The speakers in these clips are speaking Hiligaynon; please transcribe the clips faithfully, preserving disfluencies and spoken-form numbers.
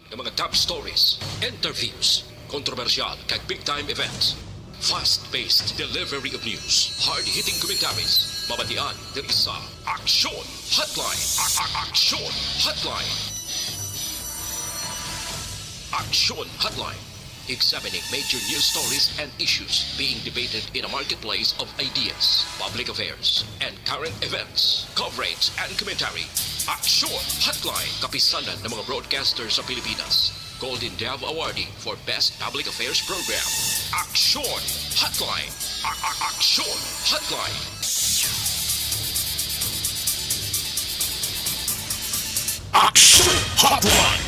Nga mga top stories, interviews, kontrobersyal kag big time events. Fast-paced delivery of news, hard-hitting commentaries, mabatian diri sa Aksyon Hotline. A- a- Aksyon Hotline. Aksyon Hotline. Examining major news stories and issues being debated in a marketplace of ideas, public affairs, and current events. Coverage and commentary. Aksyon Hotline. Kapisanan ng mga broadcaster sa Pilipinas. Golden Dove Awardee for Best Public Affairs Program. Aksyon Hotline. A- a- Aksyon Hotline. Aksyon Hotline.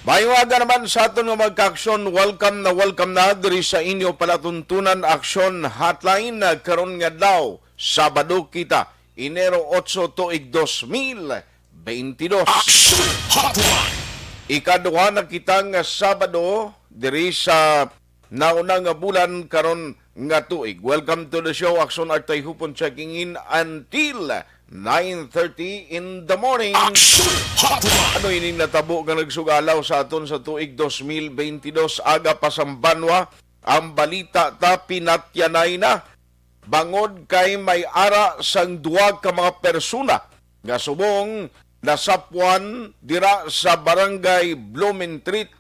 Maayong aga naman sa aton nga mga kaaksyon. Welcome na welcome na diri sa inyo palatuntunan Aksyon Hotline, ah, karon nga adlaw, Sabado kita, Enero otso, tuig dos mil beintidos. Aksyon Hotline. Ikaduha na kita nga Sabado diri sa nauna nga bulan karon nga tuig. Welcome to the show, Aksyon Artay Hupon checking in until nine thirty in the morning. Aksyon Hotline. Ano ining natabo nga nagsugalaw sa aton sa tuig dos mil beintidos? Aga pa sang banwa, ang balita ta pinatyanay na, bangod kay may ara sang duha ka mga persona nga subong nasapwan dira sa barangay Blumentritt,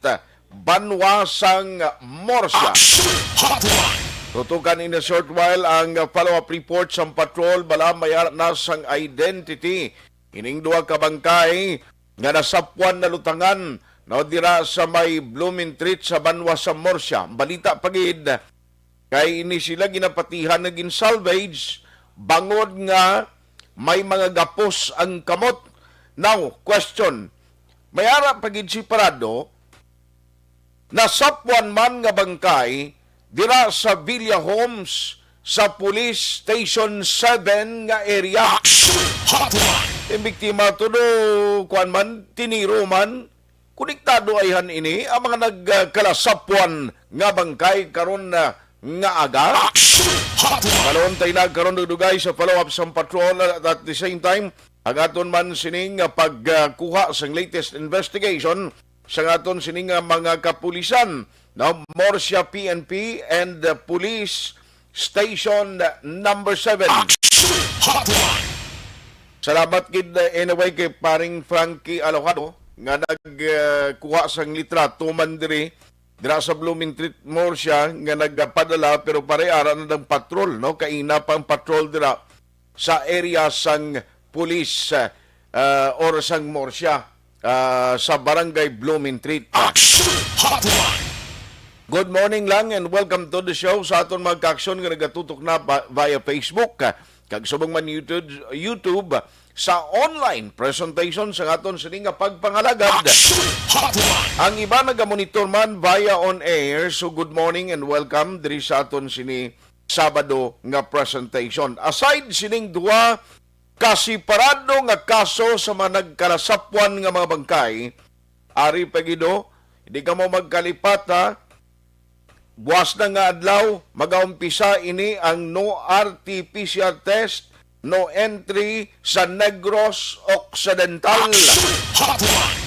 banwa sang Murcia. Aksyon Hotline. Tutukan in a short while ang follow-up report sang patrol, bala may ara na sang identity ining duha ka bangkay nga nasapwan na lutangan, no, dira sa may Blumentritt sa banwa sa Murcia. Ang balita pa gid, kay ini sila ginapatihan nga gin-salvage bangod nga may mga gapos ang kamot. Now, question, may ara pa gid si Parado, nasapwan man nga bangkay dira sa Villa Homes sa Police Station seven nga area. Aksyon Hotline. Ang biktima, todo kuan man, tiniro man, konektado ayhan ini ang mga nagkalasapwan nga bangkay karon na nga aga. Aksyon Hotline. Kaluoy ta nagkaron dugay sa follow-up sang patrol, at at the same time, ang aton man sining pagkuha sang latest investigation sang aton sining mga kapulisan, no? Murcia P N P and the Police Station Number Seven. Aksyon Hotline. Salamat gid, uh, anyway, kay paring Frankie Alojado nga nagkuha sang litrato man diri, dira sa Blumentritt Murcia, nga nagpadala, pero pare ara na ng patrol, no? Kaina pa ang patrol dira sa area sang police, uh, or sang Murcia, uh, sa barangay Blumentritt. Aksyon Hotline. Good morning lang and welcome to the show sa aton mga kaaksyon nga nagatutok na ba- via Facebook, uh, kag subong man YouTube, YouTube, sa online presentation sa aton sini nga pagpangalagad. Aksyon Hotline. Ang iba nagamonitor man via on air, so good morning and welcome diri sa aton sini Sabado nga presentation. Aside sining duha ka separado nga kaso sa mga nagkalasapwan nga mga bangkay, ari pa gid, oh, hindi kamo magkalipat, ha. Buwas na nga adlaw, magaumpisa ini ang no R T P C R test, no entry sa Negros Occidental. Aksyon Hotline.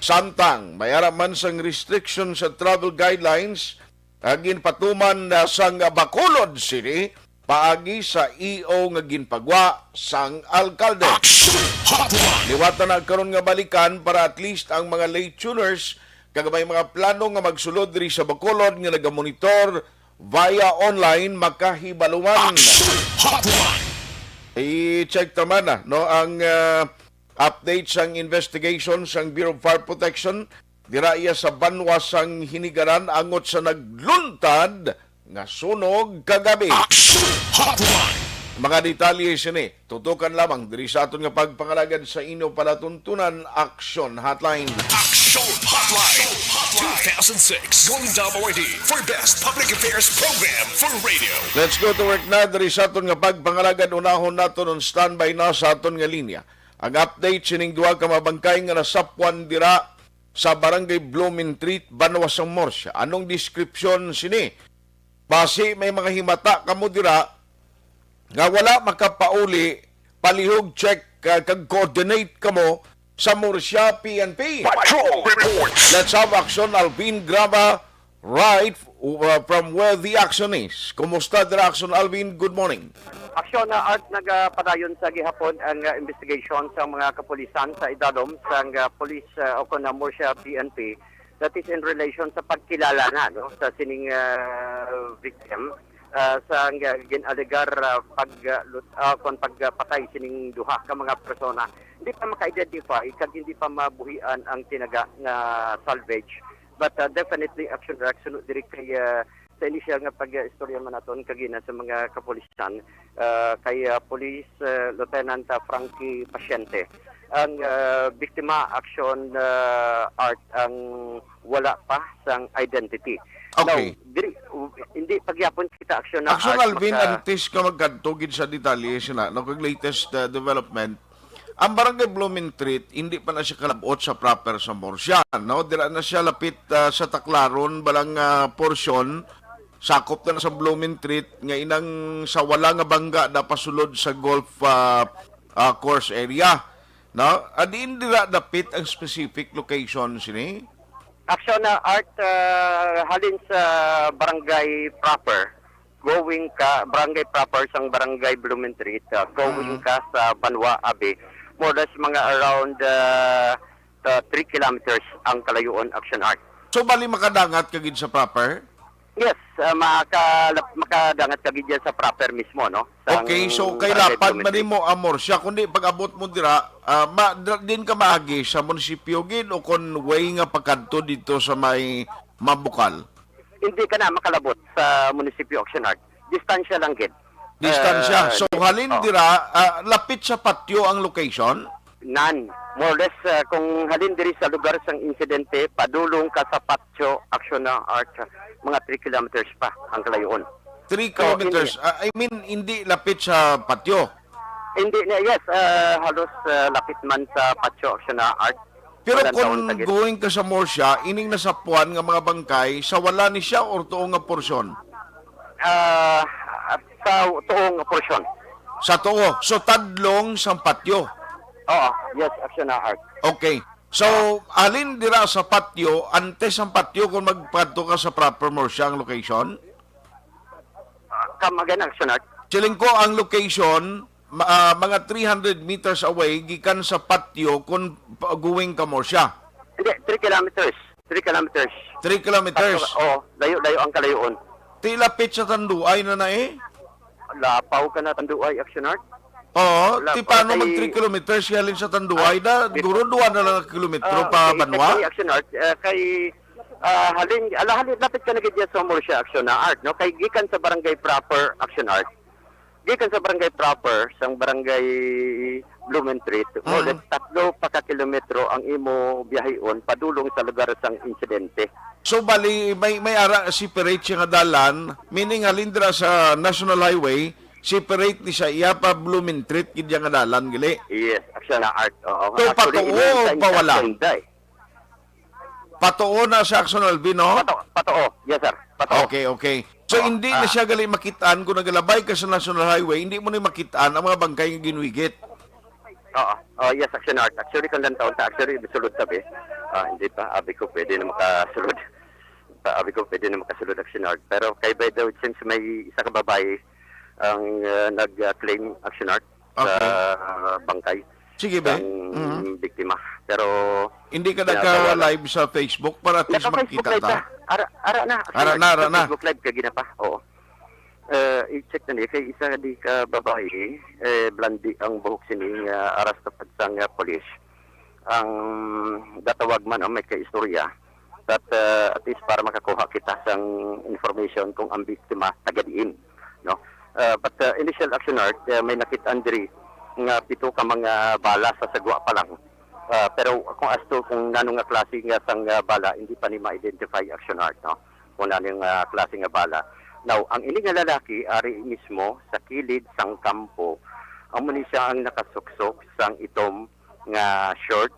Samtang may ara man sang restriction sa travel guidelines, ah, ginpatuman na sang Bacolod City paagi sa E O nga ginpagwa sang alkalde. Aksyon Hotline. Liwat na karon nga balikan para at least ang mga late tuners kag may mga plano nga magsulod diri sa Bacolod nga nagamonitor via online makahibaluman. Aksyon Hotline. I-check naman na, no, ang, ah, update sang investigation sang Bureau of Fire Protection dira iya sa banwa sang Hinigaran angot sa nagluntad nga sunog kagabi. Aksyon Hotline. Mga detalye sini, tutukan lamang diri sa aton nga pagpangalagad sa inyo palatuntunan, Aksyon Hotline. Aksyon Hotline. Two thousand six Golden Dove Awardee for Best Public Affairs Program for Radio. Let's go to work na diri sa aton nga pagpangalagad. Unahon naton ang standby na sa aton nga linya. Ang update sining duha ka mga bangkay nga nasapwan dira sa Barangay Blumentritt, Banwa sang Murcia. Anong description sini? Basi may mga himata kamo dira nga wala makapauli, palihog check, ah, kag coordinate kamo sa Murcia P N P. Patrol Reports. Let's have Action Alvin Graba right, uh, from where the action is. Kumusta dira, Action Alvin? Good morning. Aksyon na Art, nagapadayon sa gihapon ang, uh, investigation sa mga kapulisan sa idalom sang, uh, police, uh, o kon, uh, Murcia P N P, that is in relation sa pagkilala na, no, sa sining, uh, victim, uh, sa nga gin-alegar, uh, pag, uh, lut-, uh, kon pagpatay sining duha ka mga persona. Hindi pa maka-identify kag hindi pa mabuhian ang tinaga nga salvage. But, uh, definitely, action, action diri kay, uh, sa initial nga pag-istorya man naton kagina sa mga kapulisan, uh, kay, uh, Police, uh, Lieutenant, uh, Frankie Pasyente. Ang, uh, biktima, action, uh, Art, ang wala pa sang identity. Okay. Now, diri, hindi pa gyapon kita, action na Action Art, Alvin, maka- antes ka magkadto gid sa detalye sina, no, kag latest, uh, development, ang Barangay Blumentritt, hindi pa na siya kalabot sa proper sa Murcia, no? Dira na siya lapit, ah, sa Taclaron, balang, ah, porsyon, sakop na sa Blumentritt, nga inang sa wala nga bangga napasulod sa golf, ah, ah, course area, no? Ah, diin dira dapit ang specific location sini? Action na Art, ah, halin sa barangay proper, going ka, barangay proper sang barangay Blumentritt, ah, going Mm. ka sa Banwa Abe, more or less mga around, ah, ah, three kilometers ang kalayuon, Action Art. So, bali makadangat ka gid sa proper? Yes, ah, maka-, makadangat ka gid dyan sa proper mismo, no? Sang Okay, so kay barangay lapad man Blumentritt. Nimo ang Murcia, kundi pag-abot mo dira, ah, ma-, dra-, din ka maagi sa munisipyo gid o kon way nga pagkadto dito sa may Mabukal? Hindi ka na makalabot sa munisipyo, Action Art. Distansya lang gid. Distansya. Ah, So, di-, halin oh. dira, ah, lapit sa patyo ang location? Nan, more or less, ah, kung halin diri sa lugar sang insidente, padulong ka sa patyo, Action Art, mga three kilometers pa ang kalayoon. Three So, kilometers? hindi Ah, I mean, hindi lapit sa patyo? Hindi na, yes, ah, halos, ah, lapit man sa patyo, Action Art. Pero Walang kung taon sa gid- going ka sa Murcia, ining nasapuan nga mga bangkay, sa wala ni siya or tuo nga porsyon? Ah, sa tuo nga porsyon. Sa tuo. So, tadlong sang patyo? Oo, yes, Action Art. Okay. So, halin dira sa patyo, antes ang patyo kung magpadto ka sa proper Murcia ang location? Ah, come again, Action Art? Siling ko ang location, ma-, ah, mga three hundred meters away gikan sa patyo kung pa-, going ka Murcia. Hindi, three kilometers. Three kilometers. Three kilometers? Patro-, oo, layo-layo ang kalayoon. Ti lapit sa Tanduay na na eh. Lapaw ka na Tanduay, Action Art. Oo, Lapaw ti paano kay mag three kilometers halin sa Tanduay? Ah, Da, dito. Siguro duwa na lang ang kilometro Ah, pa okay, banwa? Kay Action Art, ah, kay, ah, halin, ala, halin, lapit ka na gid sa Murcia, Action na Art, no? Kay gikan sa barangay proper, Action Art. Gikan sa barangay proper, sang barangay Blumentritt, more or less Mm. tatlo pa ka kilometro ang imo biyahion padulong sa lugar sang insidente. So, bali, may, may ara separate siya nga dalan, meaning halin dira sa National Highway, separate ni sa iya pa Blumentritt gid iya nga dalan, gali? Yes, Action na Art. Oo. So, Actually, patuo iniintay o ni pawala? Action Day. Patuo na sa Action Alvin, no? Pato, pato, oh. Yes, sir. Pato. Okay, okay. So, Oh, hindi na ah. siya gali makitaan kung nagalabay ka sa National Highway, hindi mo na makitaan ang mga bangkay nga ginwigit. Oo. Oh, yes, Action Art. Actually, kung lantaon ta, actually, sulod tabi. Ah, hindi pa. Abi ko, pwede na makasulod. Pa, abi ko, pwede na makasulod, Action Art. Pero kay by the way, since may isa ka babae ang, ah, nag-claim, Action Art, Okay. sa bangkay Sige, be. sang Mhm. biktima. Pero Hindi ka kaya nagka-live sa Facebook para at least Naka-Facebook makita live ta? ta. Ara, ara na. Ara na, ara na. Facebook live ka ginapa. Oo. Eh, i-check na niya. Kay isa di ka babae, eh, blandi ang buhok sini nga aras tapad sang, ah, police. Ang datawag man ang may kaistorya. But, uh, at least para makakuha kita sang information kung ang biktima taga diin, no? Uh, but, uh, initial Action Art, uh, may nakit-an diri nga pito ka mga bala sa sagwa pa lang. Uh, pero kung as to kung nano nga klase nga sang, uh, bala, hindi pa ni ma-identify, Action Art, no? Kung nano nga klase nga bala. Now, ang ini nga lalaki ari mismo sa kilid sang kampo, amo ni siya ang nakasuksok sang itom nga short,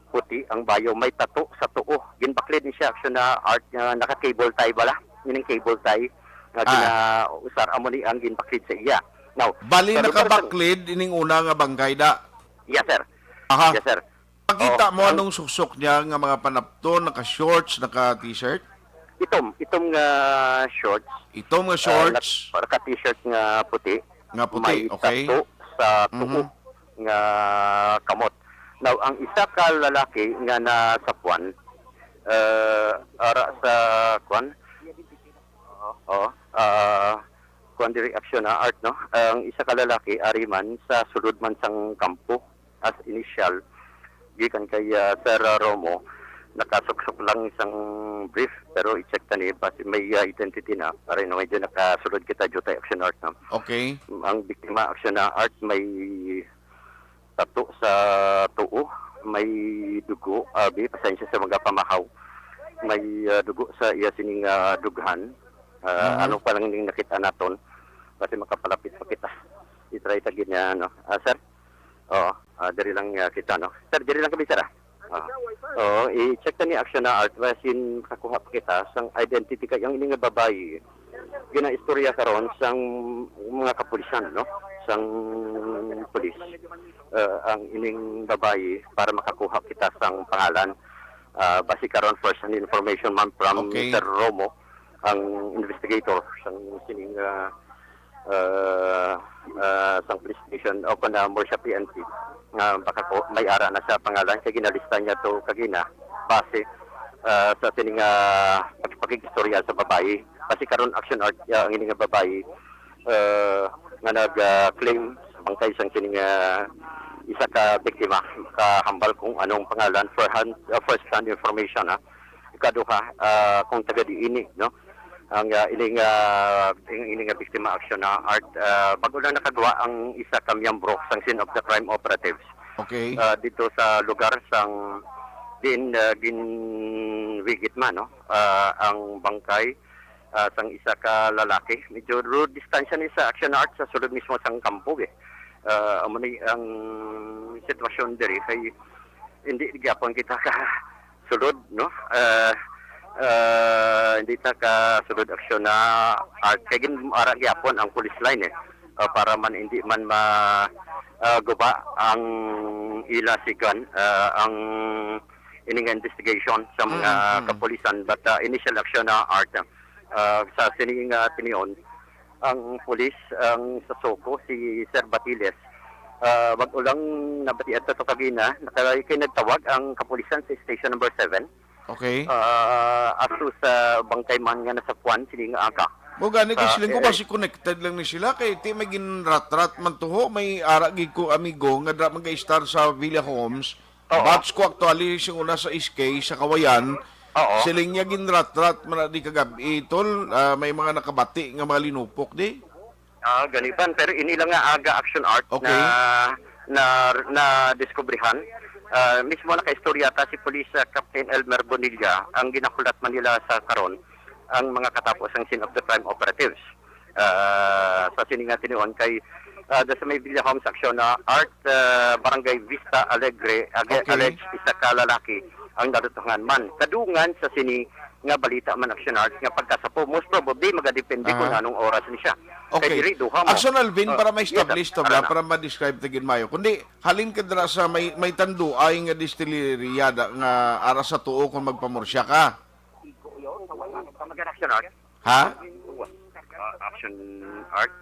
puti ang bayo, may tato sa tuo. Ginbaklid ni siya, Action na Art, nga naka-cable tie bala. Meaning cable tie nga Ah. ginausar, amo ni ang ginbaklid sa iya. Now, Bali, sa lugar sa nakabaklid ining una nga bangkay, da? Yes, sir. Aha. Yes, sir. Kita mo ang anong suksok niya nga mga panapton, naka-shorts, naka-t-shirt? Itom, itom nga shorts. Itom nga Ah, shorts. naka-t-shirt nga puti. Nga puti, May okay. tattoo sa tuo Mhm. nga kamot. Now, ang isa ka lalaki nga nasapuan, ah, ara sa kwan, oh, ah, kwan diri aksyon na art, no? Ang isa ka lalaki, ari man sa sulod man sang kampo, as initial, gikan kay, ah, Sir Romo, nakasuksok lang isang brief, pero i-check ta ni, basi may, ah, identity na. Ari, no, medyo nakasulod kita, Jutay Action Art, no? Okay. Ang biktima, Action Art, may tato sa tuo, may dugo, abi, pasensya sa mga pamahaw. May, ah, dugo sa iya sining, ah, dughan. Ah, Mhm. Ano pa lang ning nakita naton? Kasi makapalapit pa kita. I-try ta gid niya, no? Ah, sir? Oo, ah, diri lang, ah, kita, no? Sir, diri lang kami, sir, ah. Ah. Oo, i-check ta ni action na art, basin makakuha pa kita sang identity kay ang ini nga babayi. Ginaistorya karon sang mga kapulisan, no? Sang pulis. Ah, ang ining babayi para makakuha kita sang pangalan. Ah, basi karon first hand information man from Okay. Mister Romo, ang investigator sang sining, ah, ah, ah, sang police station o kung na more siya P N P, nga baka ko may ara na sa pangalan kay ginalista niya to kagina base, ah, sa sining, ah, pag-, pakig-istorya sa babayi. Kasi karon action art, ah, ang ini nga babayi, ah, nga nag, ah, claim sa bangkay sang sining, ah, isa ka biktima, kahambal kung anong pangalan, first hand, ah, first hand information, ha. Ikaduha, ah, kung taga diin ni, no? Ang, ah, ining, ah, ing-, ining nga biktima action na art, ah, bago lang nakagawa ang isa ka miyembro sang scene of the crime operatives. Okay. Ah, dito sa lugar sang din, ah, ginwigit man, no? Ah, ang bangkay, ah, sang isa ka lalaki. Medyo ro-, distansya ni sa action na art sa sulod mismo sang kampo, eh. Ah, amo ni ang sitwasyon diri kay hindi gyapon kita ka sulod, no? Ah, ah, hindi ta ka sulod aksyon na art kay gin-, ara gyapon ang police line, eh. Ah, para man hindi man ma, ah, guba ang ila sigan, ah, ang ini nga investigation sa mga Mm, mm. kapulisan, but, ah, initial action na art, ah, sa sining, ah, tinion ang pulis, ang sa SOCO, si Sir Batiles. Ah, wag ulang nabatian sa to kagina, nakay nagtawag ang kapulisan sa station number seven. Okay. Ah, aso sa bangkay man nga nasapuan sining aga. Mo gani, kay Sa, siling ko eh, ba si connected lang ni sila kay ti may ginratrat man tuho, may ara gid ko amigo nga dra mag-istar sa Villa Homes. Oo. Batch ko actually sing una sa S K sa Kawayan. Oo. Siling niya ginratrat man na di kagab-i, tol. Ah, may mga nakabati nga mga linupok di. Ah, ganiban. Pero ini lang nga aga action art Okay. na, na, na diskubrihan. Ah, mismo nakaistorya ta si Police, ah, Captain Elmer Bonilla, ang ginahulat man nila sa karon, ang mga katapos ang scene of the crime operatives. Ah, sa sini nga tinuon kay, ah, da sa may Villa Homes action na art, ah, Barangay Vista Alegre, ag-, Okay. alleged isa ka lalaki ang nadutungan man. Kadungan sa sini nga balita man action art nga pagkasapo, most probably magadepende kung Ah. anong oras ni siya. Kay Okay. diri, duha mo. Action Alvin, Oh, para yes, ma-establish sir. to, Ara ba? na. Para ma-describe ta gid mayo. Kundi, halin ka dira sa may, may tanduay nga distillery yada nga ara sa tuo kung magpamursya ka. Mag-action art? Ha? Ah, action art.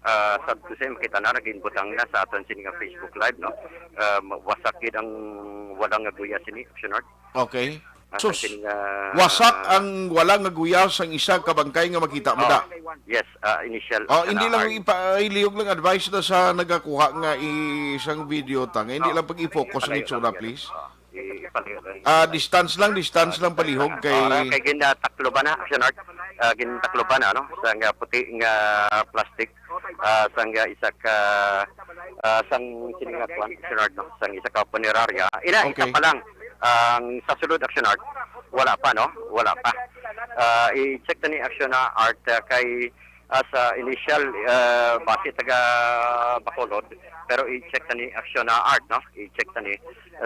Ah, sad to say, makita na, naging butang na sa aton sini nga Facebook Live, no? Ah, ma-, wasak gid ang wala nga guya sini, action art. Okay. Ah, Sus, sini nga, wasak ah, ang wala nga guya sang isa ka bangkay nga makita mo Oh, da. yes, ah, initial, Oh, hindi lang art. Ipa-, ilihog lang advice na sa nagakuha nga isang video ta, nga hindi Oh. lang pag-i-focus ang Palayo itsura, lang, please. Oh. I-, palayo lang. Ah, distance lang, distance lang palihog kay Ah, kay ginatakloban na, action art. Ah, ginatakloban na, ano, sa nga puti nga plastic, ah, sa nga isa ka, ah, sang sini nga kwan, action art, no, sang isa ka punerarya. Ina, isa Okay. pa lang ang sa sulod action art. Wala pa, no? Wala pa. Ah, i-check na ni action na art, ah, kay as, ah, initial, ah, base taga Bacolod, pero i-check ta ni action na art, no? I-check ta ni.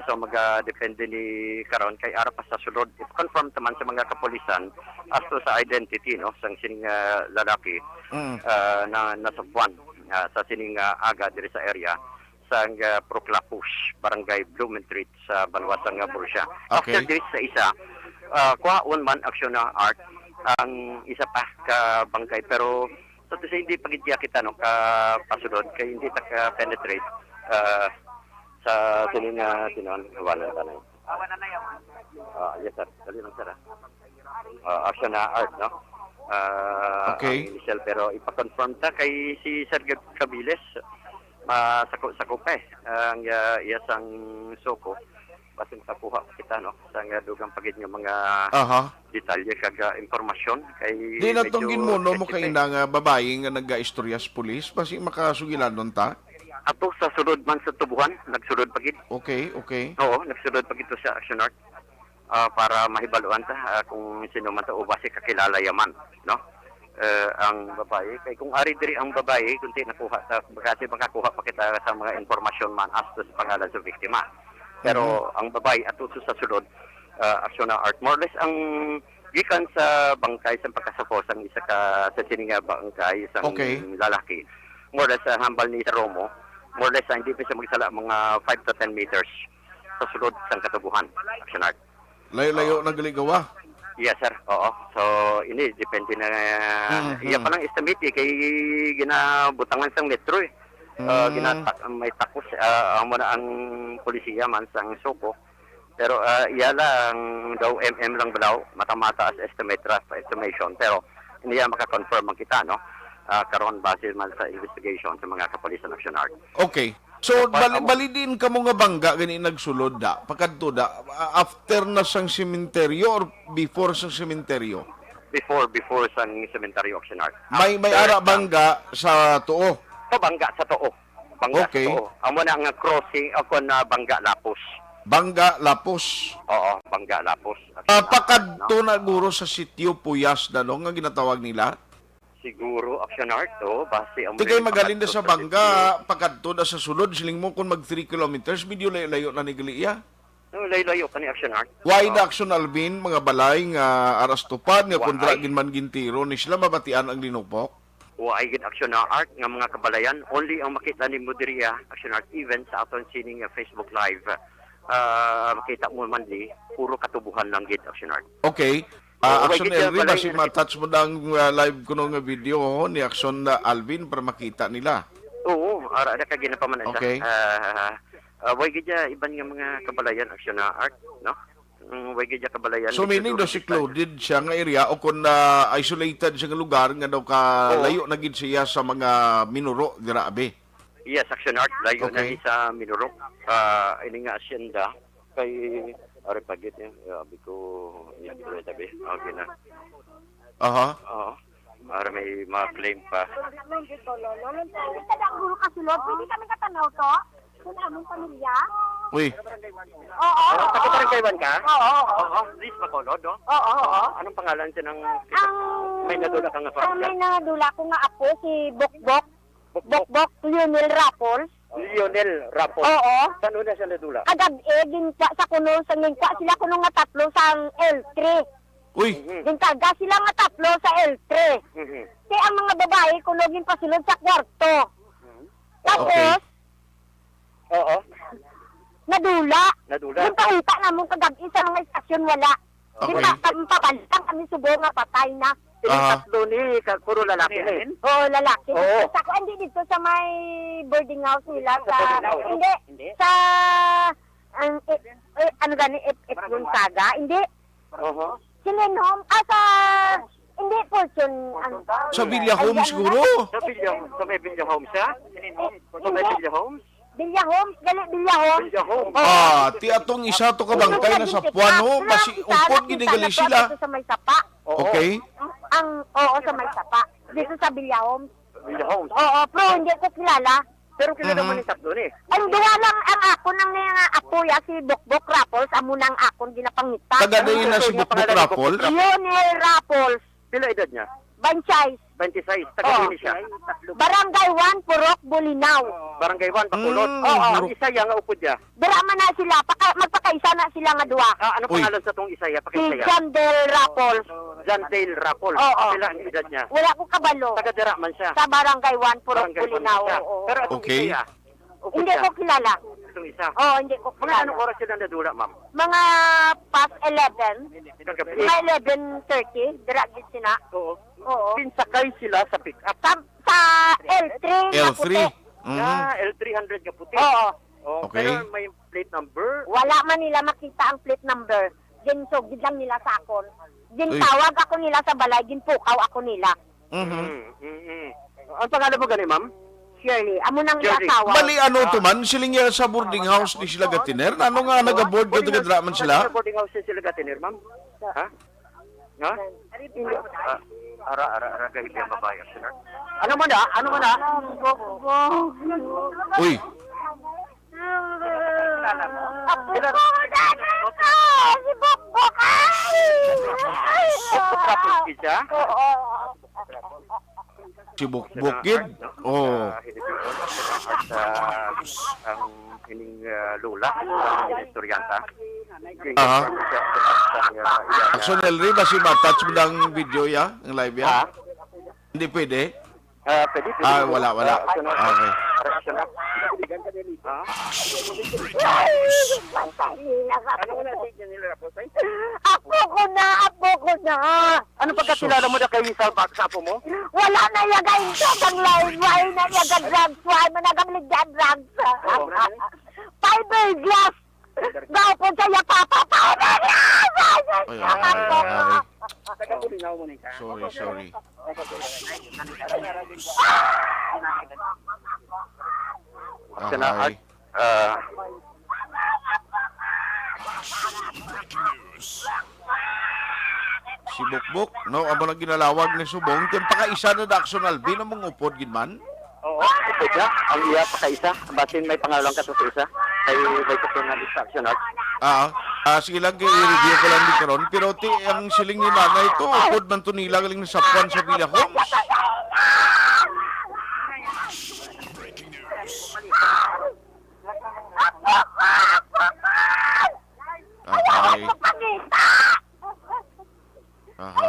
So, magadepende ni karon kay ara pa sa sulod. If confirm ta man sa mga kapulisan, as to sa identity, no, sang sining, ah, lalaki, Mm. ah, na nasapuan, ah, sa sining, ah, aga diri sa area. sang, ah, Proclapus, Barangay Blumentritt sa banwa sang, ah, Borja. Okay. After this sa isa, ah, kuhaon man aksyon na, Art ang isa pa ka bangkay, pero sa to siya hindi pa gid kita, no, ka pasulod kay hindi ta ka penetrate, ah, sa sini nga tinuan, iwanan tanay. Ah, yes, sir. Dali lang, sir, ah. Ah, action na, Art, no? Ah, Okay. Ang initial, pero ipa-confirm ta kay si Sir Gab-, Cabiles, masako-sako pa eh. Ang, ah, iya sang suko, basta makakuha kita, no? Sa nga dugang pa gid nga mga Aha. detalye kag, ah, impormasyon kay Di na medyo tong ginmuno mo sketchy pa eh. Kaina nga babayi nga nagaistorya sa pulis, basi makasugilanon ta? Ato sa sulod man sa tubuhan, nagsulod pa gid. Okay, okay. Oo, nagsulod pa gid to sa Action Art. Ah, para mahibaluan ta, ah, kung sino man to o basi kakilala ya man, no? Eh, ang babayi, kay kung ari diri ang babayi, kunti nakuha ta, kasi makakuha pa kita sa mga impormasyon man as to sa pangalan sa biktima. Pero Mhm. ang babayi, ato sa sulod, ah, action na, Art, more or less ang gikan sa bangkay sa pagkasakos ang isa ka sa sini nga bangkay isang Okay. lalaki. More or less, ah, hambal ni sa Romo, more or less, ah, hindi pa siya magsala mga five to ten meters sa sulod sang katubuhan, action, Art. Layo-layo Ah. na gali gawa. Yes, sir. Oo. So, ini, depende na. Mhm. Iya pa lang estimate, eh, kay ginabutangan sang metro, eh. Ah, Mm. ginatak-, may takos, ah, amo na ang polisiya man sang suko. Pero, ah, iya lang daw M M lang daw, mata-mata as estimate, rough estimation. Pero, hindi yan maka-confirm ang kita, no? Ah, karon, base man sa investigation sa mga kapulisan, action, Art. Okay. So, So, pa-, bali, amo bali din kamo nga bangga gani nagsulod da, pakadto da, a-, after na sang sementeryo or before sang sementeryo? Before, before sang sementeryo, action, Art. May, may After ara sang bangga sa tuo? Sa bangga sa tuo. Bangga Okay. sa tuo. Amo na nga crossing, o kon, ah, Bangga Lapos. Bangga Lapos. Oo, Bangga Lapos. Ah, Action, Art, pakadto no? na guro sa sitio Puyas na, no, nga ginatawag nila? Siguro, Action Art, oh, base ang Tigay mga magalin na sa pakadto sa bangga, sitio. Pakadto na sa sulod, siling mo kung mag three kilometers, medyo layo-layo na ni gali iya. No, layo-layo pa ni Action Art. Why Oh. na Action Alvin, mga balay nga aras tupad, nga Wa kundra ay. Gin man gintiro ni sila, mabatian ang linupok? Wa ay gid Action Art nga mga kabalayan, only ang makita nimo diri, ah, Action Art, even sa aton sining, ah, Facebook Live. Ah, makita mo man di, puro katubuhan lang gid Action Art. Okay. Ah, Oo, Action wait, Elvin, wala basi yung ma-touch mo na ang, ah, live kuno nga video, oh, ni Action na Alvin para makita nila. Oo, ara na ka ginapamanan siya. Okay. Ah, ah, way gid ya iban nga mga kabalayan Action na Art, no? Mm, way gid ya kabalayan So, medyo meaning daw duha secluded siya nga area o kung, ah, isolated siya nga lugar nga daw ka Oo. layo na gid siya sa mga minuro dira, abi? Yes, Action Art, layo na Okay. ni sa minuro. Ah, ini nga asyenda, Kay, ari pa gid, eh, abi ko, iya, tabi. Okay na. Aha. Oo. Para may ma-claim pa. Kada ang guro ka sulod, pwede kami katanaw to? Kung among pamilya? Uy. Oo, Oh, oo. Taga Barangay One ka? Oo, oo. Oo, Liz Bacolod, no? Oo, oo. Anong pangalan siya ng Ang, may nadula ka nga ang pamilya? May nadula ko nga apo, si Bokbok. Bokbok. Bokbok Lionel Raffles. Lionel Raffles. Oo. Saan una siya nadula? Kagab-i, ginkwa sa kuno, sa ginkwa sila kuno nga tatlo sa L three. Uy. Mhm. Ginkarga sila nga tatlo sa L three. Mhm. Kay ang mga babae kuno ginpasulod sa kwarto. Mhm. Tapos, Okay. Oo. Nadula. Nadula. Yung pangita namon kagab-i sa mga istasyon, wala. Okay. Di pa, pa, pabalik lang kami subo nga patay na. Ini Ah. tatlo ni, ka-, puro lalaki ni. Oo, lalaki. Oo. Sa ko, hindi dito sa may boarding house nila, Sa sa, boarding house. Hindi. Hindi. Sa, ang, eh, eh, ano gani, F F Gonzaga? Hindi. Oho. Sinin Home, ah, sa, hindi, Fortune, ano. Sa Villa Ay, Homes, ano siguro? Na? Sa Villa, sa may Villa Homes siya? Eh, Sa may hindi. Villa Homes? Villa Homes, gali, Villa Homes. Villa Homes. Ah, ti atong isa to ka bangkay na sa puwan, no? Basi upod gid gali sila. Dito sa may sapa. Oo. Okay. Ang, ang, oo, sa may sapa. Dito sa Villa Homes. Villa Homes. Oo, pero hindi ko kilala. Pero kilala Mhm. mo ni tatlo ni? Ang duha lang ang akon ang nga apo ya, si Bokbok Raffles, amo na ang akon ginapangita. Taga diin na si Bokbok Raffles? Lionel Raffles. Pila edad niya? Twenty-six. Twenty-six. Taga Oh. diin siya? Barangay one, Purok, Bulinaw. Barangay one, Bacolod. Mm, Oo. Ang Purok. Isa ya nga upod ya? Dira man na sila. Paka-, magpakaisa na sila nga duha. Ah, anong Uy. pangalan sa tong isa ya? Si Pakisaya. Jandel Raffles. Jandel Raffles. Oo. Pila ang edad niya? Wala ko kabalo. Taga dira man siya. Sa Barangay one, Purok, Barangay one Bulinaw. Siya. Oo. Pero atong Okay. isa ya, Hindi ko kilala. Itong isa. Oo, hindi ko kilala. Mga anong oras sila nadula, ma'am? Mga past eleven. Kagabi? Mga eleven thirty, dira gid sina. Oo. Oo. Pinsakay sila sa pick-up. Sa, sa L three nga L three? Puti. Mm. Ah, L three hundred nga puti. Oo. Oh, okay. Pero may plate number? Wala man nila makita ang plate number. Ginsugid lang nila sa akon. Uy. Gintawag ako nila sa balay, ginpukaw ako nila. Mhm. Mm, mm, mm. Ang pangalan mo gani, ma'am? Shirley. Amo nang Shirley. Asawa. Bali, ano to man, siling niya sa boarding house ni sila gatiner? Ano nga, nag-aboard ka, taga-dra man sila? Sa boarding house ni sila gatiner, ma'am? Ha? Ha? Ah, ara, ara, ara, gahibi ang babae, sir. Ano mo na? Ano mo na? Uy. Apo ko na, si Bokbok, ay! Bokbok ka, Priscilla? Oo. Si Bukbukid? Oh. Sa, ang ining, ah, lola, ang istoryanta. Aha. Sa, sa, sa, ah, iya, Action Henry, ba si ma-touch mo ng video ya? Ang live ya? Ha? Hindi pwede? Ah, pwede, pwede. Ah, wala, wala. Ah, action na. Okay. Action na. Ah? Ano na si Janelle Raposa? Apo ko na, apo ko na. Ano pagkakilala mo na kay Salva sa apo mo? Wala na iya gainto kang lain. Why na iya ga drugs? Why man nagamaligya drugs? Oo. Fiberglass. Daw po sa iya, papa. Fiberglass! Ay, ay, ay, ay. Taga Bulinaw mo ni ka? Sorry, sorry. Sa na, Ahay. Ah. Si Bukbok, no? Amo lang ginalawag ni Subong. Kaya pakaisa na da Action Alvin, among upod gid man. Oo, upod na. Ang iya pakaisa. Basin may pangalan ka sa isa. Kay may personal distraction, no? Ah, ah, sige lang, kay i-review ko lang di karon. Pero ti, ang siling ni nanay to, upod man to nila galing nasapuan sa Villa Homes. Ahay. Ahay.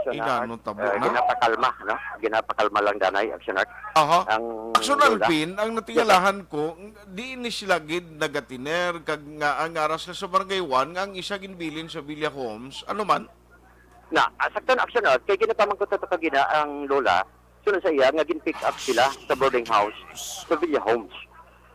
So, na, Inano tabo ah, na? Ginapakalma, no? Ginapakalma lang danay, Action Art. Aha. Ang Action lola. Alvin, ang natingalahan ko, di ni sila gid nagatiner, kag nga ang aras na sa Barangay One, nga ang isa ginbilin sa Villa Homes, ano man? Na, ah, sakto na, Action Art, kay ginapamangkot na to kagina ang lola, sunod sa iya, nga gin-pick up sila sa boarding house, sa Villa Homes.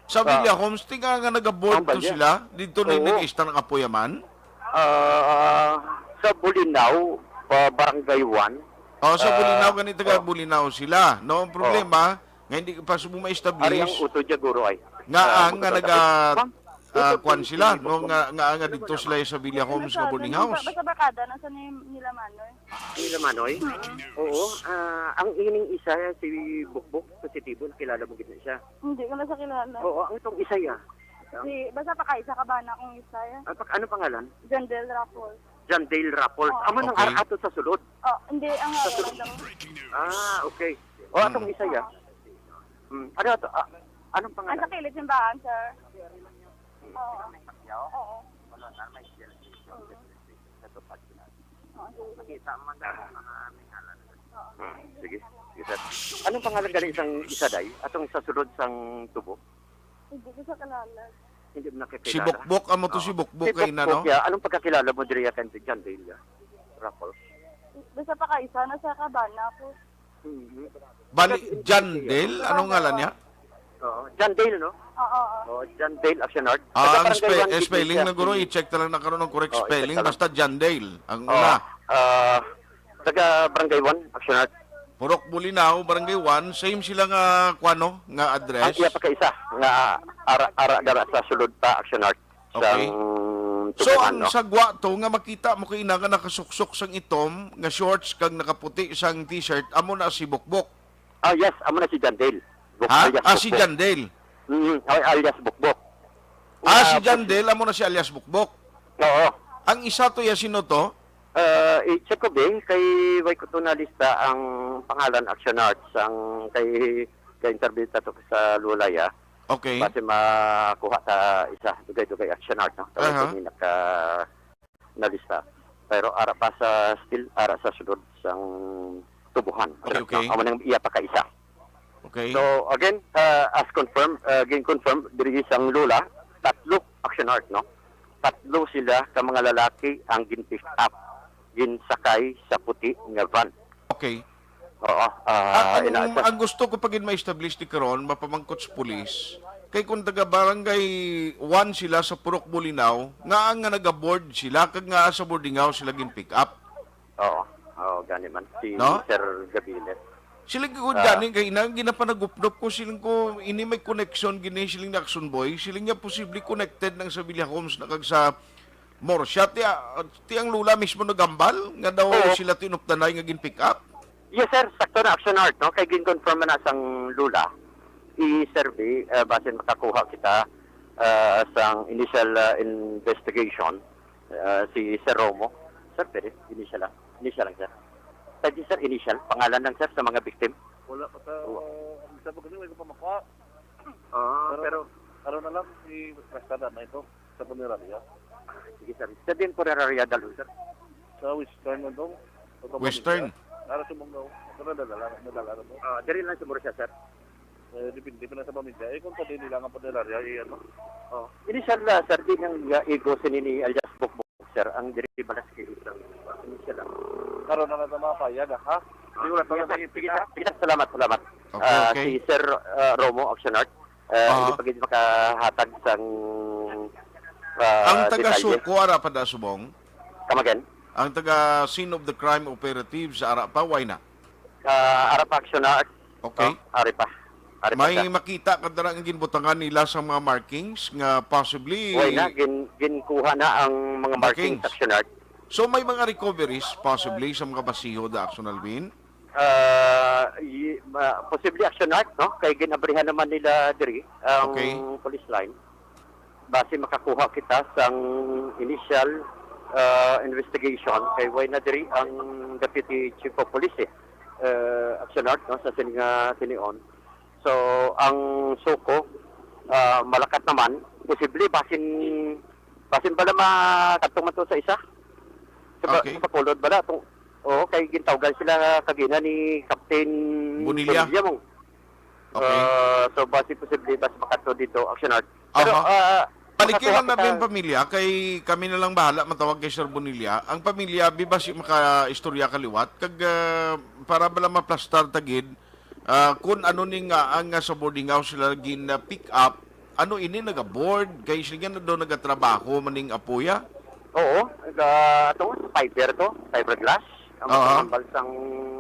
Sa Ah. Villa Homes, tinga nga nag-abort Ang to balya. Sila, dito na Oo. Nag-istar ang apoy man? Ah, sa Bulinaw, pa Barangay One. Oh, sa Ah, Bulinaw, gani taga oh. Bulinaw sila. No, ang Oh. Problema, nga hindi pa subo Ari ang ma-establish. Uto dya, guro, ay. Nga Ah, ang, nga magandang naga, gabi. Ma'am, ah, ito kwan po sila, si no, Bukbok. Nga, nga, nga dito sila sa Villa Homes, nga boarding house. Basta barkada, nasa ni, nila Manoy? Nila Manoy? Mm. Oo, ah, ang ining isa, si Bukbok, positibo, kilala mo gid na siya. Hindi ko na siya kilala. Oo, ang itong isa, ya. Si, basta pakaisa ka ba na akong isa, ya? Ah, pa-, ano pangalan? Jandel Raffles. Jandel Raffles. Oo. Amo nang Okay. Ar-, ato sa sulod. Oh, hindi, ang Sa sulod. Ah, okay. O, atong Mm. Isa, ya. Hmm, ano to? Ah, anong Ang pangalan? Sa kilid simbahan, sir. Oo. Oo. Makita man daw ang mga may ngalan. Hmm, sige. Sige, sir. Anong pangalan gali sang isa, day? Atong sa sulod sang tubo? Hindi ko sa kilala. Hindi mo nakikilala? Si Bukbok, amo to si Oo. Bukbok Si kay na, Bukbok, no? Ya. Anong pagkakilala mo diri kay John Delia Raffles? Basta pa kaisa na sa kabana ko. Mhm. Bali, John Dale? Anong ngalan niya? Oo, John Dale, no? Oo, oo. Oh, John Dale Actionard. Ah, taga ang Barangay spe-, One eh, spelling Iglesia. Na guro, i-check na lang na karon ang correct Oh, i-check spelling. Na lang. Basta John Dale, ang Oh, una. Ah, taga Barangay One, Actionard. Purok Bulinaw, Barangay One, same sila nga, kuwano, nga address? Ang iya pa kaisa, nga ara, ara dara sa sulod pa, Actionard. Okay. Sang So, tubuhan, ang no? Sagwa to nga makita mo kay ina nga nakasuksok sang itom nga shorts kag nakaputi sang t-shirt, amo na si Bukbok. Ah, yes, amo na si Jandel. Buk-, Ha? Alias Ah, si Bukbok. Jandel. Mm, ay, alias Bukbok. Ah, si Ah, Jandel, amo na si alias Bukbok. Oo. Ang isa to ya, sino to? Ah, i-check ko, be, kay way ko to na lista ang pangalan, Action Arts, ang kay, kay interview ta to sa Lulay, ah. Okay. Basi makuha ta isa, dugay-dugay Action Art, no? Tawag Aha. Ko ni naka, nalista. Pero ara pa sa still, ara sa sulod sang tubuhan. Okay, okay. Amo nang iya pa kaisa. Okay. So, again, uh, as confirmed, uh, gin-confirm diri sang Lola, tatlo, Action Art, no? Tatlo sila ka mga lalaki ang gin-pick up, ginsakay sa puti nga van. Okay. Oo, ah, Ang, ang, ina-, ang gusto ko pa gid ma-establish ni karon, mapamangkot sa pulis, kay kung taga Barangay one sila sa Purok Bulinaw, nga ang nga nag-aboard sila, kag nga sa boarding house sila gin-pick up. Oo. Oo, gani man. Si No? Sir Gaviles. Sila gid Ah. gani kay ina, ginapanagupnop ko, siling ko, ini may connection gini, siling ni Action Boy, siling niya posible connected nang sa Villa Homes na kag sa Morsia. Ti, ah, ti ang Lola mismo nagambal nga daw Oo. sila tinupdanay nga gin-pick up? Yes, sir. Sakto na, Action Art, no? Kay gin-confirm na sang Lola. I-survey, eh, basin makakuha kita, ah, sang initial, ah, investigation. Ah, si Sir Romo. Sir, pwede? Initial lang. Initial lang, sir. Pwede, sir, initial. Pangalan lang, sir, sa mga victim. Wala pa sa, Wa- ang isa pa kasi, wala ko pa makuha. Ah, Pero, pero ano na lang, si Prestada na ito, sa punerarya. Sige, sir. Sa din punerarya, dalo, sir. Sa Western, ano? Sa Western. Pamilya. Para sa mga, ito na, nadala, nadala na mo. Ah, diri lang siguro siya, sir. Eh, depende pa na sa pamilya. Eh, kung sa din nila nga punerarya, eh, ano? Oh. Initial na, sir, di nang, uh, ego sinini alias Bukbok, sir, ang diri balas kay isang initial lang. Karon na lang sa mga payag, ha? Sige, wala pa Sige, na sir. Sige, sir. Sige, sir. Salamat, salamat. Okay, Ah, okay. Si Sir, ah, Romo Action Art, ah, Ah. hindi pa gid makahatag sang, ah, Ang taga detalye. Suko, ara pa da subong? Come again? Ang taga scene of the crime operatives, ara pa, why na? Ah, ara pa, Action Art. Okay. Oh, ari pa. Ari pa May siya. Makita ka dira nga ginbutangan nila sa mga markings nga possibly Why na? Gin-, ginkuha na ang mga markings, Markings. Action Art. So, may mga recoveries possibly sa mga basiho da, Action Alvin? Ah, y-, ma-, posible, Action Art, no? Kay ginabrihan naman nila diri ang Okay. police line. Basi makakuha kita sang initial, ah, investigation kay way na diri ang Deputy Chief of Police, eh, ah, Action Art, no, sa sini nga tinion. So, ang suko, ah, malakat naman, posible basin, basin bala makadto man to sa isa. Sa ba-, Okay. sa Bacolod bala, tong, oo, kay gintawgan sila kagina ni Captain Bonilla. Bonilla mo. Okay. Ah, so, basi posible, basi makadto dito, Action Art. Pero, Aha. ah, Palikiran makakuha na kita yung pamilya, kay kami na lang bahala matawag kay Sir Bonilla. Ang pamilya, bi basi makaistorya ka liwat, kag, ah, para bala maplastar tagid, ah, kung ano ni nga ang, ah, sa boarding house sila gin, ah, pick up, ano ini nag-aboard, kay sila na daw nagatrabaho maning apuya? Oo, naga-, ato, fiber to, fiberglass, ang Aha. Tambal sang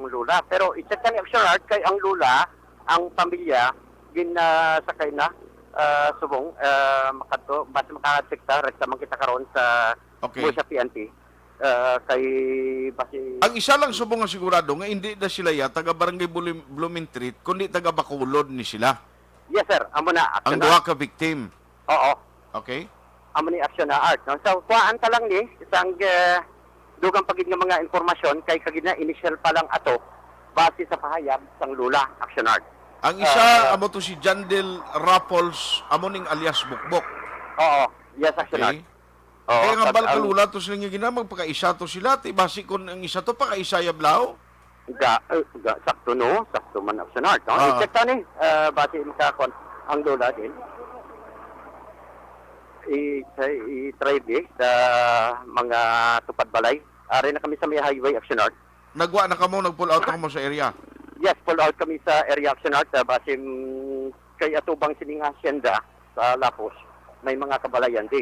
Lola. Pero i-check ka ni Action Art, kay ang Lola, ang pamilya, gin, ah, sakay na, ah, subong, ah, makadto, basi maka-check ta, rekta man kita karon sa Okay. Mo sa P N P. Ah, kay basi Ang isa lang subong nga sigurado nga hindi na sila ya taga Barangay Buli-, Blumentritt, kundi taga Bacolod ni sila. Yes, sir. Amo na, Ang Action duha Art. Ka victim. Oo. Okay. Amo ni Action Art, no? So, kuhaan ta lang ni isang, eh, dugang pa gid nga mga impormasyon kay kagina initial pa lang ato base sa pahayag sang Lola, Action Art. Ang isa, Ah, amo to si Jandel Raffles, amo ning alias Bukbok. Oo. Yes, Action Okay. Art. Oo, Kaya nga kag bal ang kalula to sila nga gina, magpakaisa to sila, ti basi kon ang isa to, pakaisa ya blaw. Ga, eh, ga, sakto, no? Sakto man, Action Art, no? Ah. I-check ta ni, ah, basi makakon ang Lola din. I, i-try di sa mga tupad balay. Ari na kami sa may highway, Action Art. Nagwa na kamo, nag-pull out na kamo sa area? Yes, pull out kami sa area, Action Art, ah, basi, mm, kay atubang sini nga hacienda sa Lapos, may mga kabalayan di.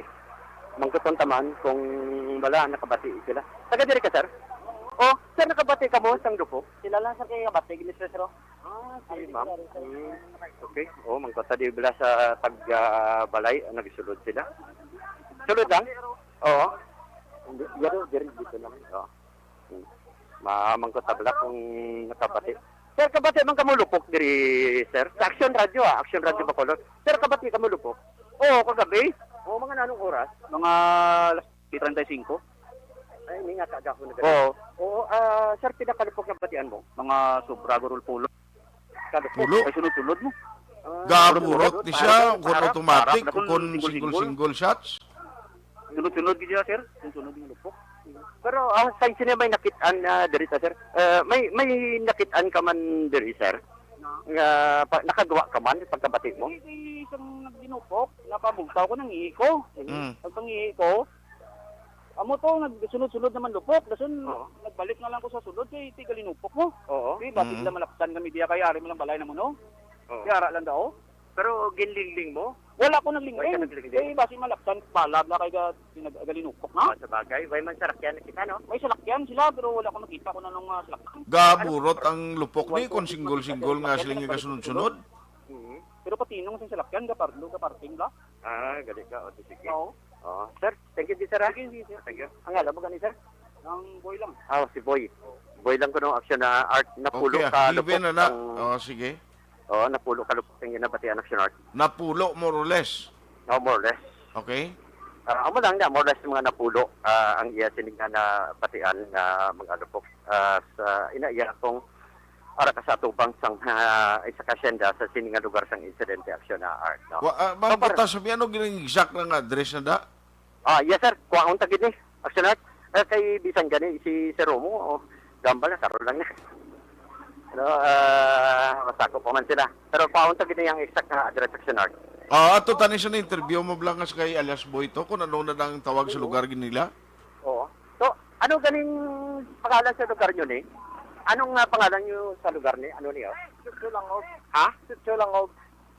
Mangkuton ta man kung wala nakabati sila. Taga diri ka, sir? Oh, sir, nakabati ka mo sang Lupok? Sila lang, sir, kay kabati, gini, sir, oh. Ah, si ma'am. Hmm. Okay. Oh, mangkuta di bala sa tag, ah, balay, ah, nagsulod sila. Sulod lang? Oo. Hindi, yaro, diri, dito lang. Oo. Hmm. Mamangkot ta bala kung nakabati. Sir, kabati man kamo Lupok diri, sir? Sa Action Radio, ah. Action Radio Bacolod. Sir, kabati kamo Lupok? Oo, kagabi. Oo, mga nanong oras? Mga alas treinta y cinco. Ay, may nga kaagahon na ganun. Oo. Oo, ah, sir, pila ka Lupok nabatian mo? Mga sobra, gurul pulo. Ka Lupok? Pulo? Ay, sunod-sunod mo. Ah, Gaburot sunod-sunod. ni siya, Parang, kung parang, automatic, parang, o kung single-single. Single-single shots? Sunod-sunod gid siya, sir. Sunod-sunod nga Lupok. Pero, ah, sa inyo may nakit-an, ah, diri ta, sir? Eh, may, may nakit-an ka man diri, sir? Nga pa, nakagwa ka man pagkabati mo? Hindi, isang naglinupok, nakabugtaw ko, nangihi ko. Mm. Pagpangihi ko, amo to, nagsunod-sunod naman lupok. Dason, Oo. nagbalik na lang ko sa sulod, kay tigalinupok mo. Oo. Di ba, Mm. bigla malapsan kami diya, kay ari mo lang balay na mo, no? Oo. Kay ara lang daw. Pero ginlingling mo? Wala ko naglingling. Wala ka naglingling? Kay basi malapsan, bala, bala kay ga-, pinag-, galinupok na. Ah, sa bagay. Way man sarakyan na kita, no? May salakyan sila, pero wala ko nakita kung anong, ah, salakyan. Gaburot ang lupok ni Wala ko kung nakita single-single nga sila sila nga nagsunod-sunod. Mhm. Pero patinong sa salakyan, gaparlo, gaparking ba? Ah, gali ka. O, di sige. Oo. Oh, sir, thank you, sir, ah. Sige, sige, sir. Thank you. Ang ngalan mo gani, sir? Ang boy lang. Ah, si Boy. Boy lang ko nung action na art, napulo Okay, ah, ka given lupok na na. ang Oh, sige. Oo, napulo ka lupok ang ginabatian, action art. Napulo, more or less. Oh, more or less. Okay. Ah, amo lang niya, more or less mga napulo, ah, ang iya sini nga nabatian nga mga lupok. Ah, sa ina iya kung ara ka sa atubang sang, ah, isa ka asyenda sa sini nga lugar sang insidente, action na art, no? Wa-, ah, So, ma'am, par- butas, sabi, ano gini exact nga address na da? Ah, yes, sir. Kuhaon ta gid ni, action art. Eh, kay bisan gani si Sir Romo, oh, gambal na, karon lang na. Pero, ah, masakop pa man sila. Pero kuhaon ta gid ni ang exact nga address, action art. Ah, ato tani sa interview mo, Blangas, kay alias Boy to, kung ano na ang tawag sa Oo. lugar gid nila? Oo. So, ano ganing pangalan sa lugar nyo ni? Anong, ah, pangalan nyo sa lugar ni? Ano niyo? Sitio Langob. Ha? Sitio Langob.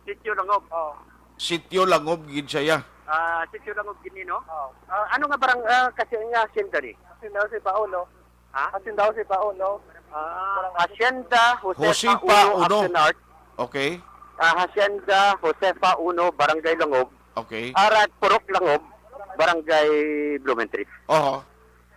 Sitio Langob. Oh. Sitio Langob gid siya. Ah, Sitio Langob gini, no? Oh. Ah, ano nga barang, ah, kasi nga hacienda ni? Hacienda Jose Paulo. Ha? Hacienda Jose Paulo. Ah, Barangay Hacienda Josefa Josefa Uno, Uno. Action Art. Okay. Ah, Hacienda Josefa Uno, Barangay Langob. Okay. Arat Purok Langob, Barangay Blumentritt. Oho.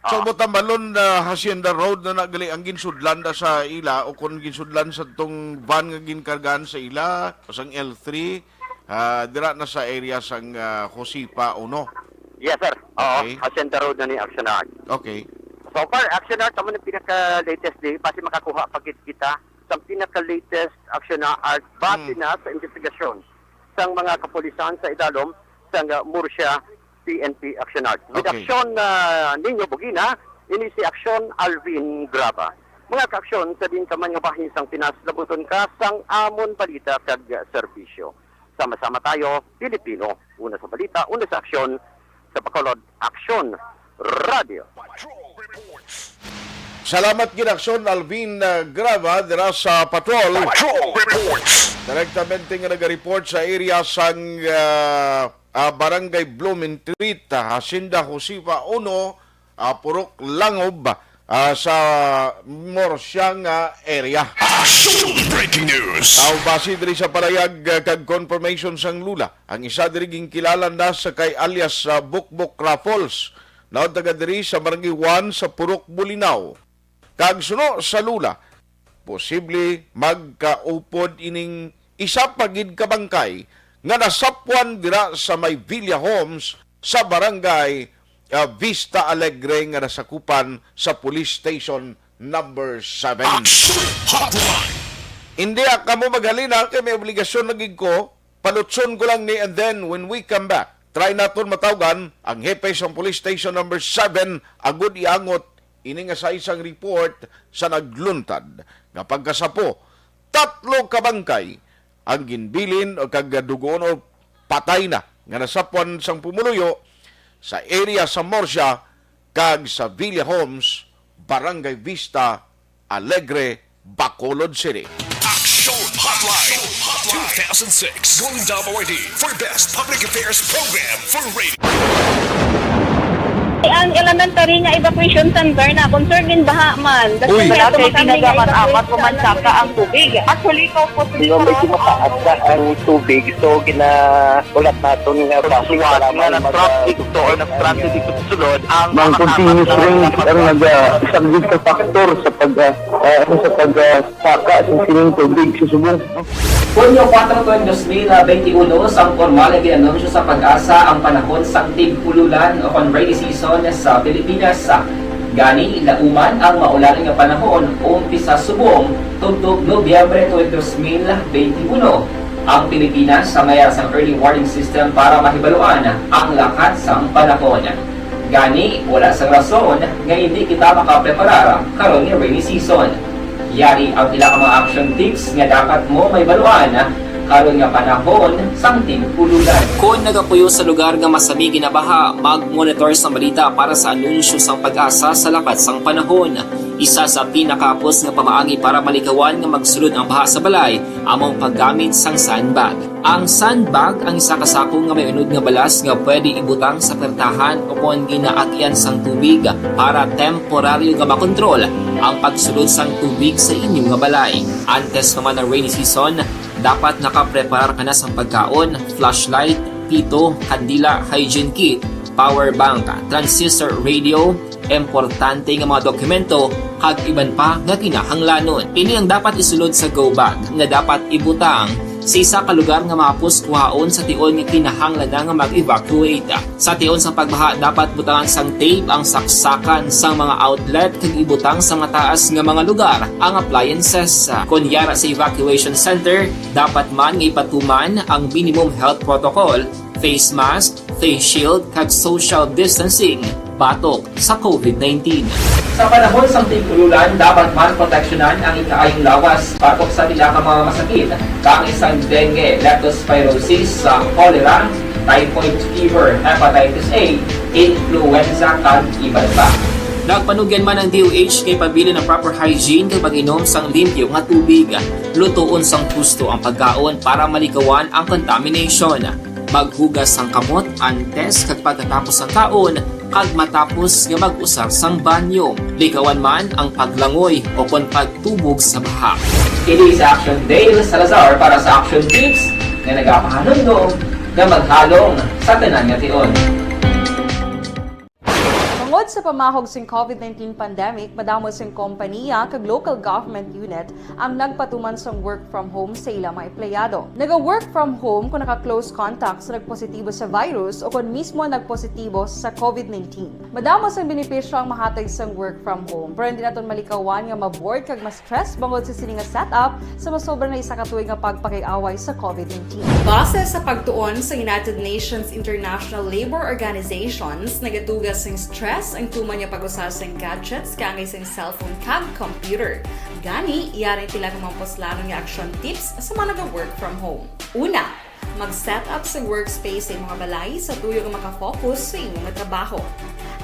So, Ah. Botambalon na Hacienda Road na nagali ang ginsudlan da sa ila o kung ginsudlan sa tong van nga ginkargaan sa ila o sang L three, ah, dira na sa area sang, ah, Josipa Uno. Yes, sir. Oo, Okay. Hacienda Road na ni Action Art. Okay. So far, Action Art, amo ang pinaka-latest di, basi makakuha pa gid kita sa pinaka-latest Action Art base Hmm. na sa investigasyon sang mga kapulisan sa idalom sang, ah, Murcia P N P Action Art. With Okay. action, ah, Nino Bugina, ini si Action Alvin Graba. Mga ka-aksyon sa diin ka man nga bahin sang Pinas, labuton ka sang amon balita kag serbisyo. Sama-sama tayo, Pilipino. Una sa balita, una sa aksyon, sa Bacolod, Aksyon Radio. Salamat gid, Aksyon Alvin, uh, Graba dira sa Patrol. Patrol Reports. Direktamente nga naga-report sa area sang, uh, uh, Barangay Blumentritt, uh, Hacienda Josifa Uno, uh, Purok Langob, uh, sa Morsiang, uh, area. Aksyon Breaking News. Aw, base diri sa parayag, uh, kag confirmation sang lula, ang isa diri ginkilala na sa kay alias, uh, Bukbok Raffles, naon taga diri sa Barangay One sa Purok Bulinaw. Kag suno sa lula, posible magkaupod ining isa pa gid ka bangkay nga nasapwan dira sa may Villa Homes sa barangay, ah, Vista Alegre nga nasakupan sa Police Station Number Seven. Action Hotline. Hindi kamo maghalina kay may obligasyon na gid ko. Palutson ko lang ni, and then when we come back, try naton matawgan ang hepe sang Police Station Number Seven, agud iangot ini nga sa isang report sa nagluntad nga pagkasapo, tatlo ka bangkay ang ginbilin o kag dugon o patay na nga nasapwan sang pumuluyo sa area sa Murcia kag sa Villa Homes, Barangay Vista Alegre, Bacolod City. Action Hotline two thousand six, Golden Dome Awardee for Best Public Affairs Program for Radio. Ang elementary nga evacuation center na, concern din baha man. Uy. Wala kay tinaga man amat ko man saka ang tubig. Actually, ko po Medyo mataas na ang tubig, so ginaulat naton nga basi wala man nag-traffic to or nag-traffic dito sa sulod. Ang continuous rain ang nag-, ah, isang big factor sa pag, ah, ah, ano, sa pag, ah, saka sa sining tubig sa subong. Hunyo kuwatro, tuig dos mil benti uno, sang pormal nga gin-anunsyo sa PAGASA ang panahon sang tig-ululan o kon rainy season sa Pilipinas. Gani, lauman ang maulan nga panahon umpisa subong tubtob Nobyembre tuig dos mil benti uno. Ang Pilipinas sa mayara sang early warning system para mahibaluan ang lakat sang panahon. Gani, wala sang rason nga hindi kita makapreparar karon nga rainy season. Yari ang pila ka mga action tips nga dapat mo mahibaluan karon nga panahon sang tig-ululan. Kon nagapuyo sa lugar nga masami ginabaha, mag-monitor sang balita para sa anunsyo sang PAGASA sa lakat sang panahon. Isa sa pinakahapos nga pamaagi para malikawan nga magsulod ang baha sa balay amo ang paggamit sang sandbag. Ang sandbag ang isa ka sako nga may unod nga balas nga pwede ibutang sa pertahan o kon ginaagyan sang tubig para temporaryo nga makontrol ang pagsulod sang tubig sa inyo nga balay. Antes pa man ang rainy season, dapat nakapreparar ka na sang pagkaon, flashlight, pito, kandila, hygiene kit, power bank, transistor radio, importante nga mga dokumento, kag iban pa nga kinahanglanon. Ini ang dapat isulod sa go bag nga dapat ibutang sa isa ka lugar nga mahapos kuhaon sa tion nga kinahanglan na nga mag-evacuate. Sa tion sa pagbaha, dapat butangan sang tape ang saksakan sang mga outlet kag ibutang sa mataas nga mga lugar ang appliances. Kon yara sa evacuation center, dapat man nga ipatuman ang minimum health protocol, face mask, face shield, kag social distancing batok sa COVID nineteen. Sa panahon sang tig-ululan, dapat man proteksyonan ang ikaayong lawas batok sa pila ka mga masakit, kaangay sang dengue, leptospirosis, sa cholera, typhoid fever, hepatitis A, influenza, kag iban pa. Nagpanugyan man ang D O H kay pabilin ang proper hygiene kag pag-inom sang limpyo nga tubig. Lutoon sang husto ang pagkaon para malikawan ang contamination. Maghugas sang kamot antes kag pagkatapos sang kaon, kag matapos nga mag-usar sang banyo. Likawan man ang paglangoy o kon pagtubog sa baha. Kini si Action Dale Salazar para sa Action Tips nga nagapahanumdom nga maghalong sa tanan nga tion. Bangod sa pamahog sing COVID nineteen pandemic, madamo sing kompaniya kag local government unit ang nagpatuman sang work from home sa ila mga empleyado. Naga-work from home kung naka-close contact sa nagpositibo sa virus o kon mismo nagpositibo sa COVID nineteen. Madamo sang benepisyo ang mahatag sang work from home, pero hindi naton malikawan nga ma-bored kag ma-stress bangod sa sini nga setup sa masobra na isa ka tuig nga pagpakig-away sa COVID nineteen. Base sa pagtuon sa United Nations International Labor Organizations, nagatuga sing stress ang tuman nga pag-usa sing gadgets kaangay sing cellphone kag computer. Gani, yari ang pila ka mga puslanon nga action tips sa mga naga-work from home. Una, mag-set up sa workspace sa imong balay sa tuyo nga makafocus sa imong trabaho.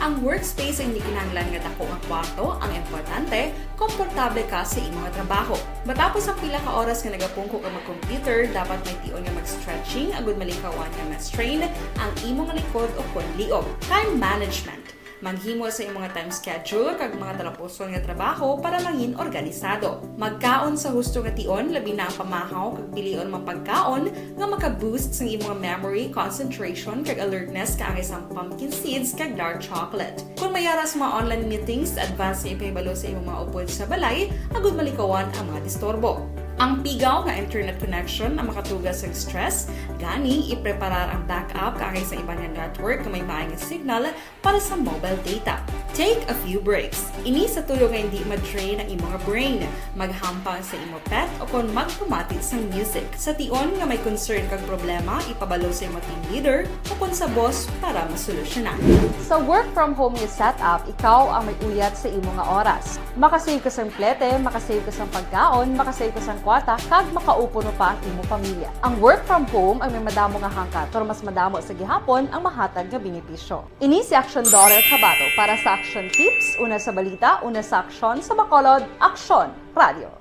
Ang workspace hindi kinahanglan nga dako nga kwarto ang importante, komportable ka sa imong trabaho. Matapos ang pila ka oras nga nagapungko ka mag-computer, dapat may tion nga mag-stretching agud malikawan nga ma-strain ang imong likod o kon liog. Time management. Maghimo sa imong time schedule kag mga talapuson nga trabaho para mangin organisado. Magkaon sa husto nga tion, labi na ang pamahaw kag pilion mga pagkaon nga maka-boost sang imong memory, concentration, kag alertness kaangay sang pumpkin seeds kag dark chocolate. Kung may yara sa mga online meetings, advance nga ipahibalo sa imong mga upod sa balay agud malikawan ang mga disturbo. Ang pigaw nga internet connection ang makatuga sang stress, gani ipreparar ang backup kaangay sa iban nga network nga may maay nga signal para sa mobile data. Take a few breaks. Ini sa tuyo nga hindi ma-drain ang imong brain. Maghampang sa imo pet o kon magpamati sang music. Sa tion nga may concern kag problema, ipabalo sa imo team leader o kon sa boss para masolusyonan. Sa work from home nga setup, ikaw ang may uyat sa imo nga oras. Makasave ka sang plete, makasave ka sang pagkaon, makasave ka sang kwarta, kag makaupod pa ang imo pamilya. Ang work from home ang may madamo nga hangkat, pero mas madamo sa gihapon ang mahatag nga benepisyo. Ini si Action Daughter Kabato para sa Action Tips, una sa balita, una sa aksyon, sa Bacolod, Aksyon Radio.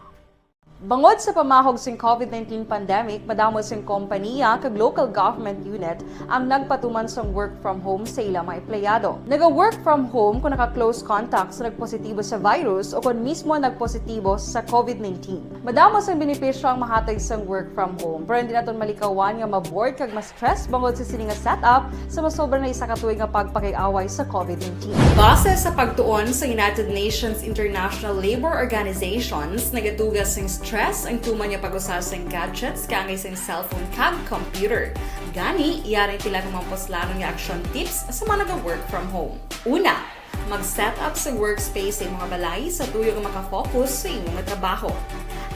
Bangod sa pamahog sing COVID nineteen pandemic, madamo sing kompaniya kag local government unit ang nagpatuman sang work from home sa ila mga empleyado. Naga-work from home kung naka-close contact sa nagpositibo sa virus o kon mismo nagpositibo sa COVID nineteen. Madamo sang benepisyo ang mahatag sang work from home, pero hindi naton malikawan nga ma-bored kag ma-stress bangod sa sini nga setup sa masobra na isa ka tuig nga pagpakig-away sa COVID nineteen. Base sa pagtuon sa United Nations International Labor Organizations, nagatuga sing stress ang tuman nga pag-usa sing gadgets kaangay sing cellphone kag computer. Gani, yari ang pila ka mga puslanon nga action tips sa mga naga-work from home. Una, mag-set up sa workspace sa imong balay sa tuyo nga makafocus sa imong trabaho.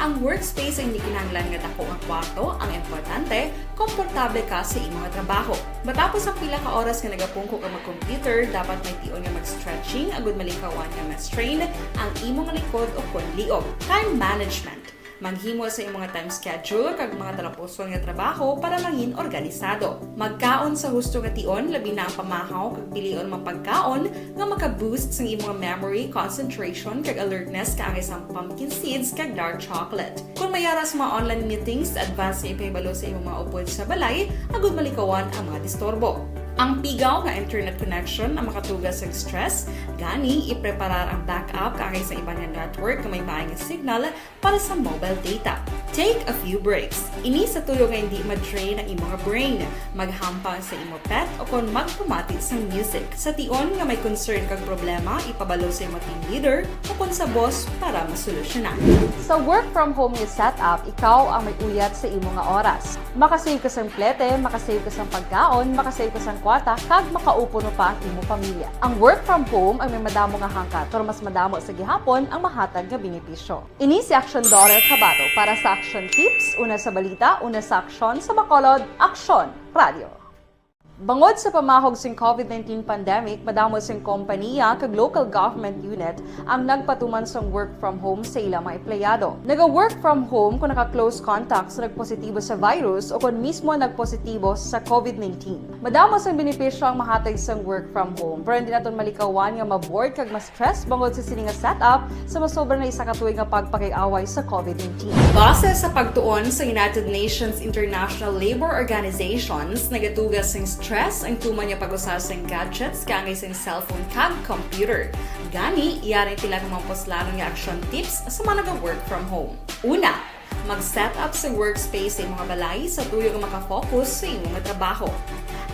Ang workspace ay hindi kinahanglan nga dako nga kwarto. Ang importante, komportable ka sa imo nga trabaho. Matapos ang pila ka oras nga nagapungko ka mag-computer, dapat may tion nga mag-stretching agud malikawan nga ma-strain ang imo nga likod o kon liog. Time management. Maghimo sa imo nga time schedule kag mga talapuson nga trabaho para mangin organisado. Magkaon sa husto nga tion, labi na ang pamahaw kag pilion mga pagkaon nga maka-boost sang imo nga memory, concentration, kag alertness, kaangay sang pumpkin seeds kag dark chocolate. Kung may ara sa mga online meetings, advance nga ipahibalo sa imong mga upod sa balay agud malikawan ang mga disturbo. Ang pigaw nga internet connection ang makatugas sa stress, gani ipreparar ang backup kaangay sa iban nga network nga may maay nga signal para sa mobile data. Take a few breaks. Ini sa tuyo nga hindi ma-drain ang imong brain. Maghampang sa imo pet o kon magpamati sang music. Sa tion nga may concern kag problema, ipabalo sa imo team leader o kon sa boss para masolusyonan. Sa work from home nga setup, ikaw ang may uyat sa imo nga oras. Makasave ka sang plete, makasave ka sang pagkaon, makasave ka sang kwarta, kag makaupo pa ang imo pamilya. Ang work from home ang may madamo nga hangkat, pero mas madamo sa gihapon ang mahatag nga benepisyo. Ini si Aksyon Daughter Kabato para sa Aksyon Tips, una sa balita, una sa aksyon, sa Bacolod, Aksyon Radio. Bangod sa pamahog sing covid nineteen pandemic, madamo sing kompaniya kag local government unit ang nagpatuman sang work from home sa ila mga empleyado. Naga-work from home kung naka-close contact sa nagpositibo sa virus o kon mismo nagpositibo sa covid nineteen. Madamo sang benepisyo ang mahatag sang work from home, pero hindi naton malikawan nga ma-bored kag mas stress bangod sa sini nga setup sa masobra na isa ka tuig nga pagpakig-away sa covid nineteen. Base sa pagtuon sa United Nations International Labour Organizations, nagatugas sing stress ang tuman nga pag-usar sing gadgets kaangay sing cellphone kag computer. Gani, yari pila ka mga puslanon nga action tips sa mga naga-work from home. Una, mag-set up sa workspace sa imong balay sa tuyo nga makafocus sa imong trabaho.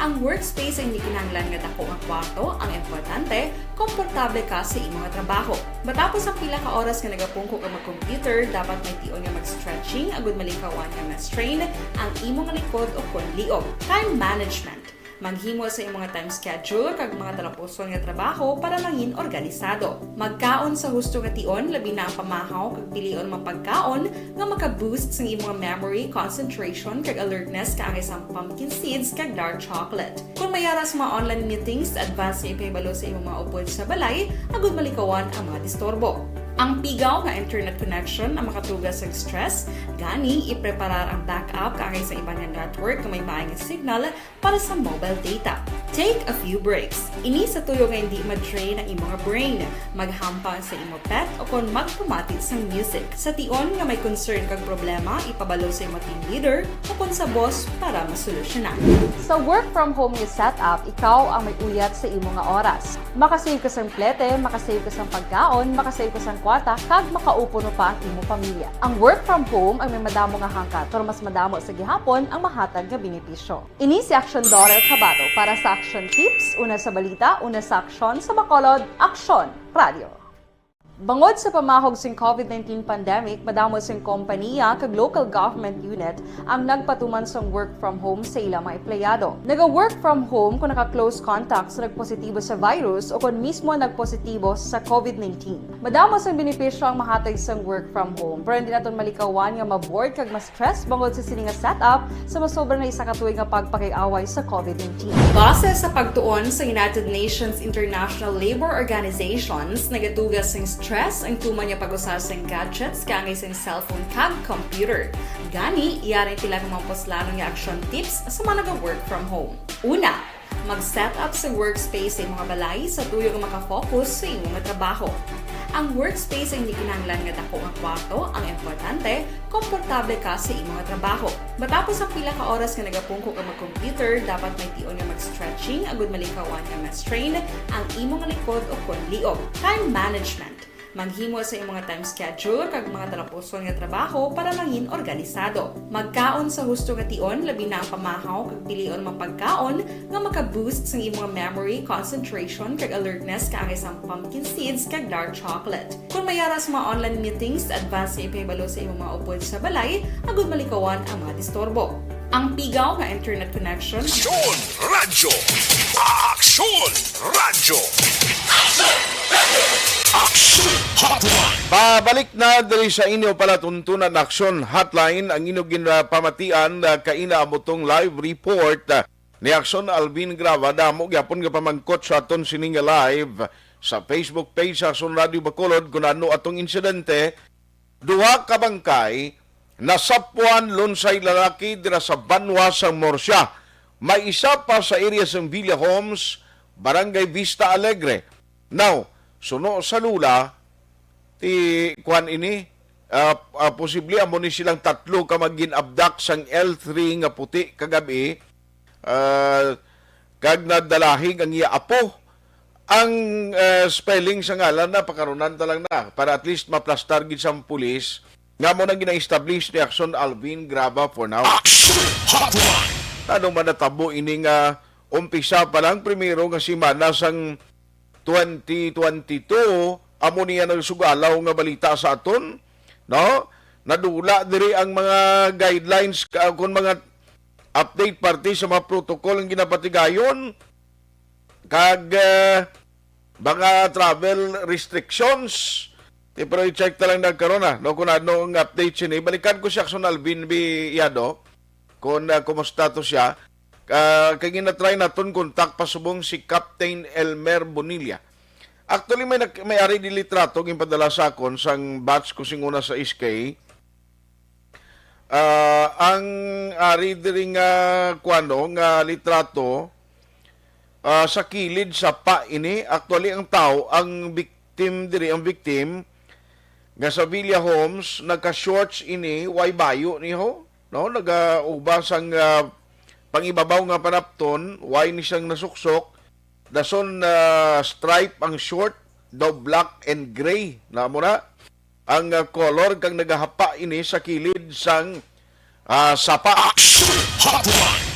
Ang workspace ay hindi kinahanglan nga dako nga kwarto, ang importante, komportable ka sa imo nga trabaho. Matapos ang pila ka oras nga nagapungko ka mag-computer, dapat may tion nga mag-stretching agud malikawan nga ma-strain ang imo nga likod o kon liog. Time management. Maghimo sa imo nga time schedule kag mga talapuson nga trabaho para mangin organisado. Magkaon sa husto nga tion, labi na ang pamahaw kag pilion mga pagkaon nga maka-boost sang imo nga memory, concentration, kag alertness kaangay sang pumpkin seeds kag dark chocolate. Kung may ara sa mga online meetings, advance nga ipahibalo sa imong mga upod sa balay agud malikawan ang mga disturbo. Ang pigaw nga internet connection ang makatugas sa stress, gani ipreparar ang backup kaangay sa iban nga network nga may maay nga signal para sa mobile data. Take a few breaks. Ini sa tuyo nga hindi ma-drain ang imong brain. Maghampang sa imo pet o kon magpamati sang music. Sa tion nga may concern kag problema, ipabalo sa imo team leader o kon sa boss para masolusyonan. Sa work from home nga setup, ikaw ang may uyat sa imo nga oras. Makasave ka sang plete, makasave ka sang pagkaon, makasave ka sang kwarta, kag makaupo pa ang imo pamilya. Ang work from home ang may madamo nga hangkat, pero mas madamo sa gihapon ang mahatag nga benepisyo. Ini si Aksyon Daughter Kabato para sa Aksyon Tips, una sa balita, una sa aksyon, sa Bacolod, Aksyon Radio. Bangod sa pamahog sing covid nineteen pandemic, madamo sing kompaniya kag local government unit ang nagpatuman sang work from home sa ila mga empleyado. Naga-work from home kung naka-close contact sa nagpositibo sa virus o kon mismo nagpositibo sa covid nineteen. Madamo sang benepisyo ang mahatag sang work from home, pero hindi naton malikawan nga ma-bored kag mas stress bangod sa sini nga setup sa masobra na isa ka tuig nga pagpakig-away sa covid nineteen. Base sa pagtuon sa United Nations International Labour Organizations, nagatugas sing stress ang tuman nga pag-usar sing gadgets kaangay sing cellphone kag computer. Gani, yari pila ka mga puslanon nga action tips sa mga naga-work from home. Una, mag-set up sa workspace sa imong balay sa tuyo nga makafocus sa imong trabaho. Ang workspace ay hindi kinahanglan nga dako nga kwarto, ang importante, komportable ka sa imong trabaho. Matapos ang pila ka oras nga nagapungko ka mag-computer, dapat may tion nga mag-stretching agud malikawan nga ma-strain ang imong likod o kon liog. Time management. Maghimo sa imong time schedule kag mga talapuson nga trabaho para mangin organisado. Magkaon sa husto nga tion, labi na ang pamahaw kag pilion mga pagkaon nga maka-boost sang imong memory, concentration, kag alertness kaangay sang pumpkin seeds kag dark chocolate. Kung may ara sa mga online meetings, advance nga ipahibalo sa imong mga upod sa balay agud malikawan ang mga disturbo. Ang pigaw nga internet connection. Aksyon Radyo! Aksyon Radyo! Aksyon Hotline! Pabalik na diri sa inyo palatuntunan, Aksyon Hotline, ang inyo ginpamatian, ah, kaina amo tong live report, ah, ni Aksyon Alvin Graba. Damo gyapon nga pamangkot sa aton sini nga live sa Facebook page sa Aksyon Radio Bacolod kung ano atong insidente. Duha ka bangkay nasapwan lunsay lalaki dira sa banwa sang Murcia. May isa pa sa area sang Villa Homes, Barangay Vista Alegre. Now, suno sa lula, ti kuan ini, ah, ah, posible amo ni silang tatlo ka magin-abdak sang L three nga puti kagab-i, ah, kag nadalahig ang iya apo. Ang, ah, spelling sa ngalan na pakarunan ta lang na para at least maplastar gid sa pulis nga mo nang gina-establish ni Aksyon Alvin Graba for now. Aksyon Hotline! Ano man natabo ini nga umpisa pa lang primero nga semana sang twenty twenty-two, amo niya nagsugalaw nga balita sa aton, no? Nadula diri ang mga guidelines, ka- kung mga update parte sa mga protocol ang ginapatigayon kag, eh, mga travel restrictions. Ti, pero i-check ta lang nagkaron, ah, no, kung ano ang update sini. Balikan ko si Aksyon Alvin Biyado kung, ah, kumusta to siya. Ah, kay ginatry naton kontak pasubong si Captain Elmer Bonilla. Actually, may nag-, may ari di litrato ginpadala sa akon sang batch ko sing una sa S K. Ah, ang ari diri nga kuano nga litrato, ah, sa kilid sa pa ini. Actually, ang tao, ang victim diri, ang victim nga sa Villa Homes, nagka-shorts ini, way bayo ni ho, no? Nagauba sang, ah, pangibabaw nga panapton, way ni siyang nasuksok. Dason, ah, stripe ang short, daw black and gray. Namo na ang, ah, color kag nagahapa ini sa kilid sang, ah, sapa. Aksyon Hotline!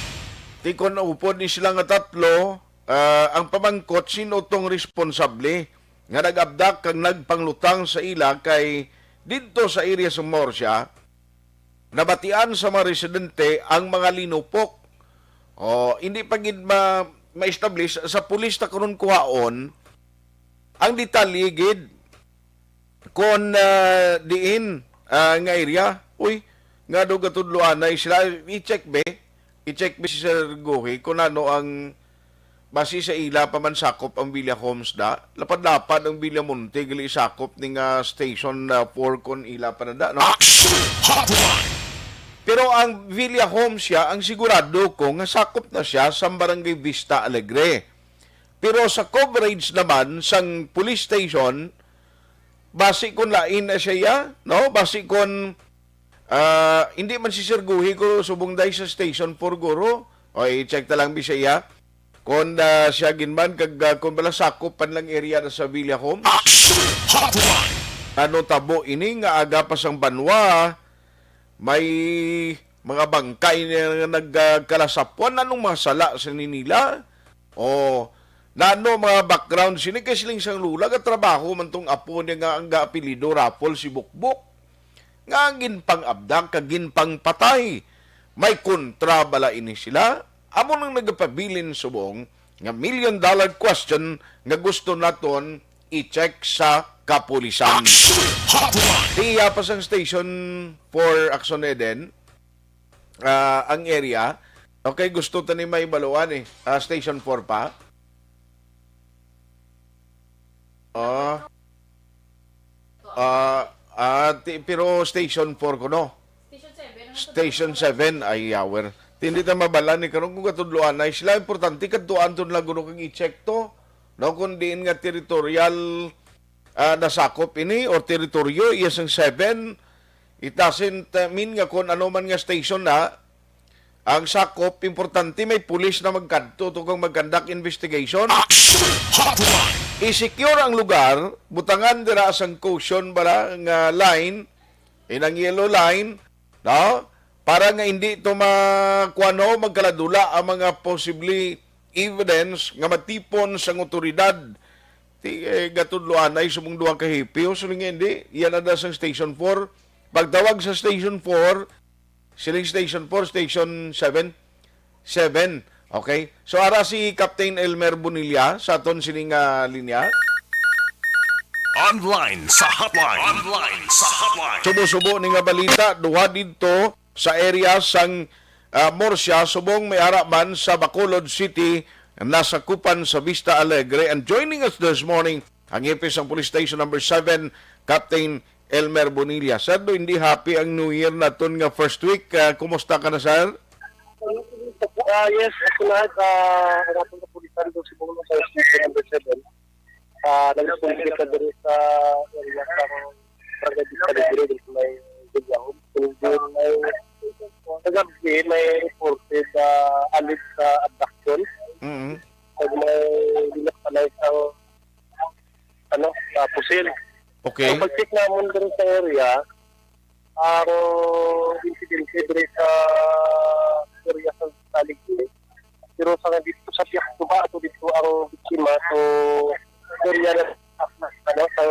Ti kon upod ni sila nga tatlo, ah, ang pamangkot, sino tong responsable nga nag-abdak kag nagpanglutang sa ila, kay didto sa area sa Murcia, nabatian sa mga residente ang mga linupok. O, hindi pa gid ma-, ma-establish sa pulis ta karon kuhaon ang detalye gid kon, ah, diin, ah, nga area. Uy, nga do gatudloanay sila. I-check be. I-check be si Sir Guhi kung ano ang basi sa ila pa man sakop ang Villa Homes da. Lapad-lapad ang Villa Monte, gali sakop ni nga Station, ah, four kon ila pa na da, no? Aksyon Hotline! Pero ang Villa Homes siya, ang sigurado ko nga sakop na siya sa Barangay Vista Alegre. Pero sa coverage naman sang police station, basi kon lain na siya, no? Basi kon, ah, hindi man si Sir Guhi ko subong dai sa Station four, guro. O, i-check ta lang bi siya. Kon, ah, siya gid man kag, ah, kon bala sakop pa lang area na sa Villa Homes. Aksyon Hotline! Ano tabo ini nga aga pa sang banwa, may mga bangkay na nagkalasapuan? Anong mga sala sa ninila? O, nano mga background sini? Kay siling sang lula, gatrabaho man tong apo niya nga ang gaapelido Rapol si Bukbok, nga ginpang-abdak kag ginpangpatay. May kontra bala ini sila? Amo nang nagapabilin subong nga million dollar question nga gusto naton i-check sa kapulisan. Aksyon Hotline! Di iya pa sang Station four, Aksyon Eden, ah, ang area. Okay, gusto ta ni may baluan eh. Ah, Station four pa. Oh. Ah, ah, ti-, pero Station four ko, no? Station seven. Ano sa Station seven, ay yawer. Ti, hindi ta mabala ni karon kung katudloan na sila. Importante, kadtuan to nila, guro, kag i-check to. No, kung diin nga territorial, ah, nasakop ini or teritoryo, iya sang seven, it doesn't, uh, mean nga kung ano man nga station na, ang sakop, importante may pulis na magkadto to kang mag-conduct investigation. Aksyon Hotline! I-secure ang lugar, butangan dira sang caution bala nga line, inang yellow line, no? Para nga hindi to ma-, kuwan, no, magkaladula ang mga possibly evidence nga matipon sang otoridad. Ti, eh, gatudloanay subong duha ka hipi, o, suling hindi, yan na da sang Station four. Pagtawag sa Station four, Siling Station four, Station seven? Seven. Okay. So, ara si Captain Elmer Bonilla sa aton sining, ah, linya. Online sa hotline. Online sa hotline. Subo-subo ni nga balita, duha didto sa area sang, ah, Murcia, subong may ara man sa Bacolod City, nasakupan sa Vista Alegre. And joining us this morning, ang hepe sang Police Station number seven, Captain Elmer Bonilla. Sir, do hindi happy ang New Year naton nga first week? Ah, kumusta ka na, sir? Ah, yes, ako lahat, ah, ang atong kapulisan do sa Bungalo sa Station number seven. Ah, nag-responsible ka diri sa area sa Barangay Vista Alegre, diri sa may Villahom. Kung doon may, kagabi, may reported, ah, alleged sa abduction. Mm. Pag may linak pa na isang, ano, ah, pusil. Okay. So, pag-check namon diri sa area, ang insidente diri sa area sa Saligre. Pero sa dito sa Piaktuba, ato dito ang biktima. So, area na, ano, sa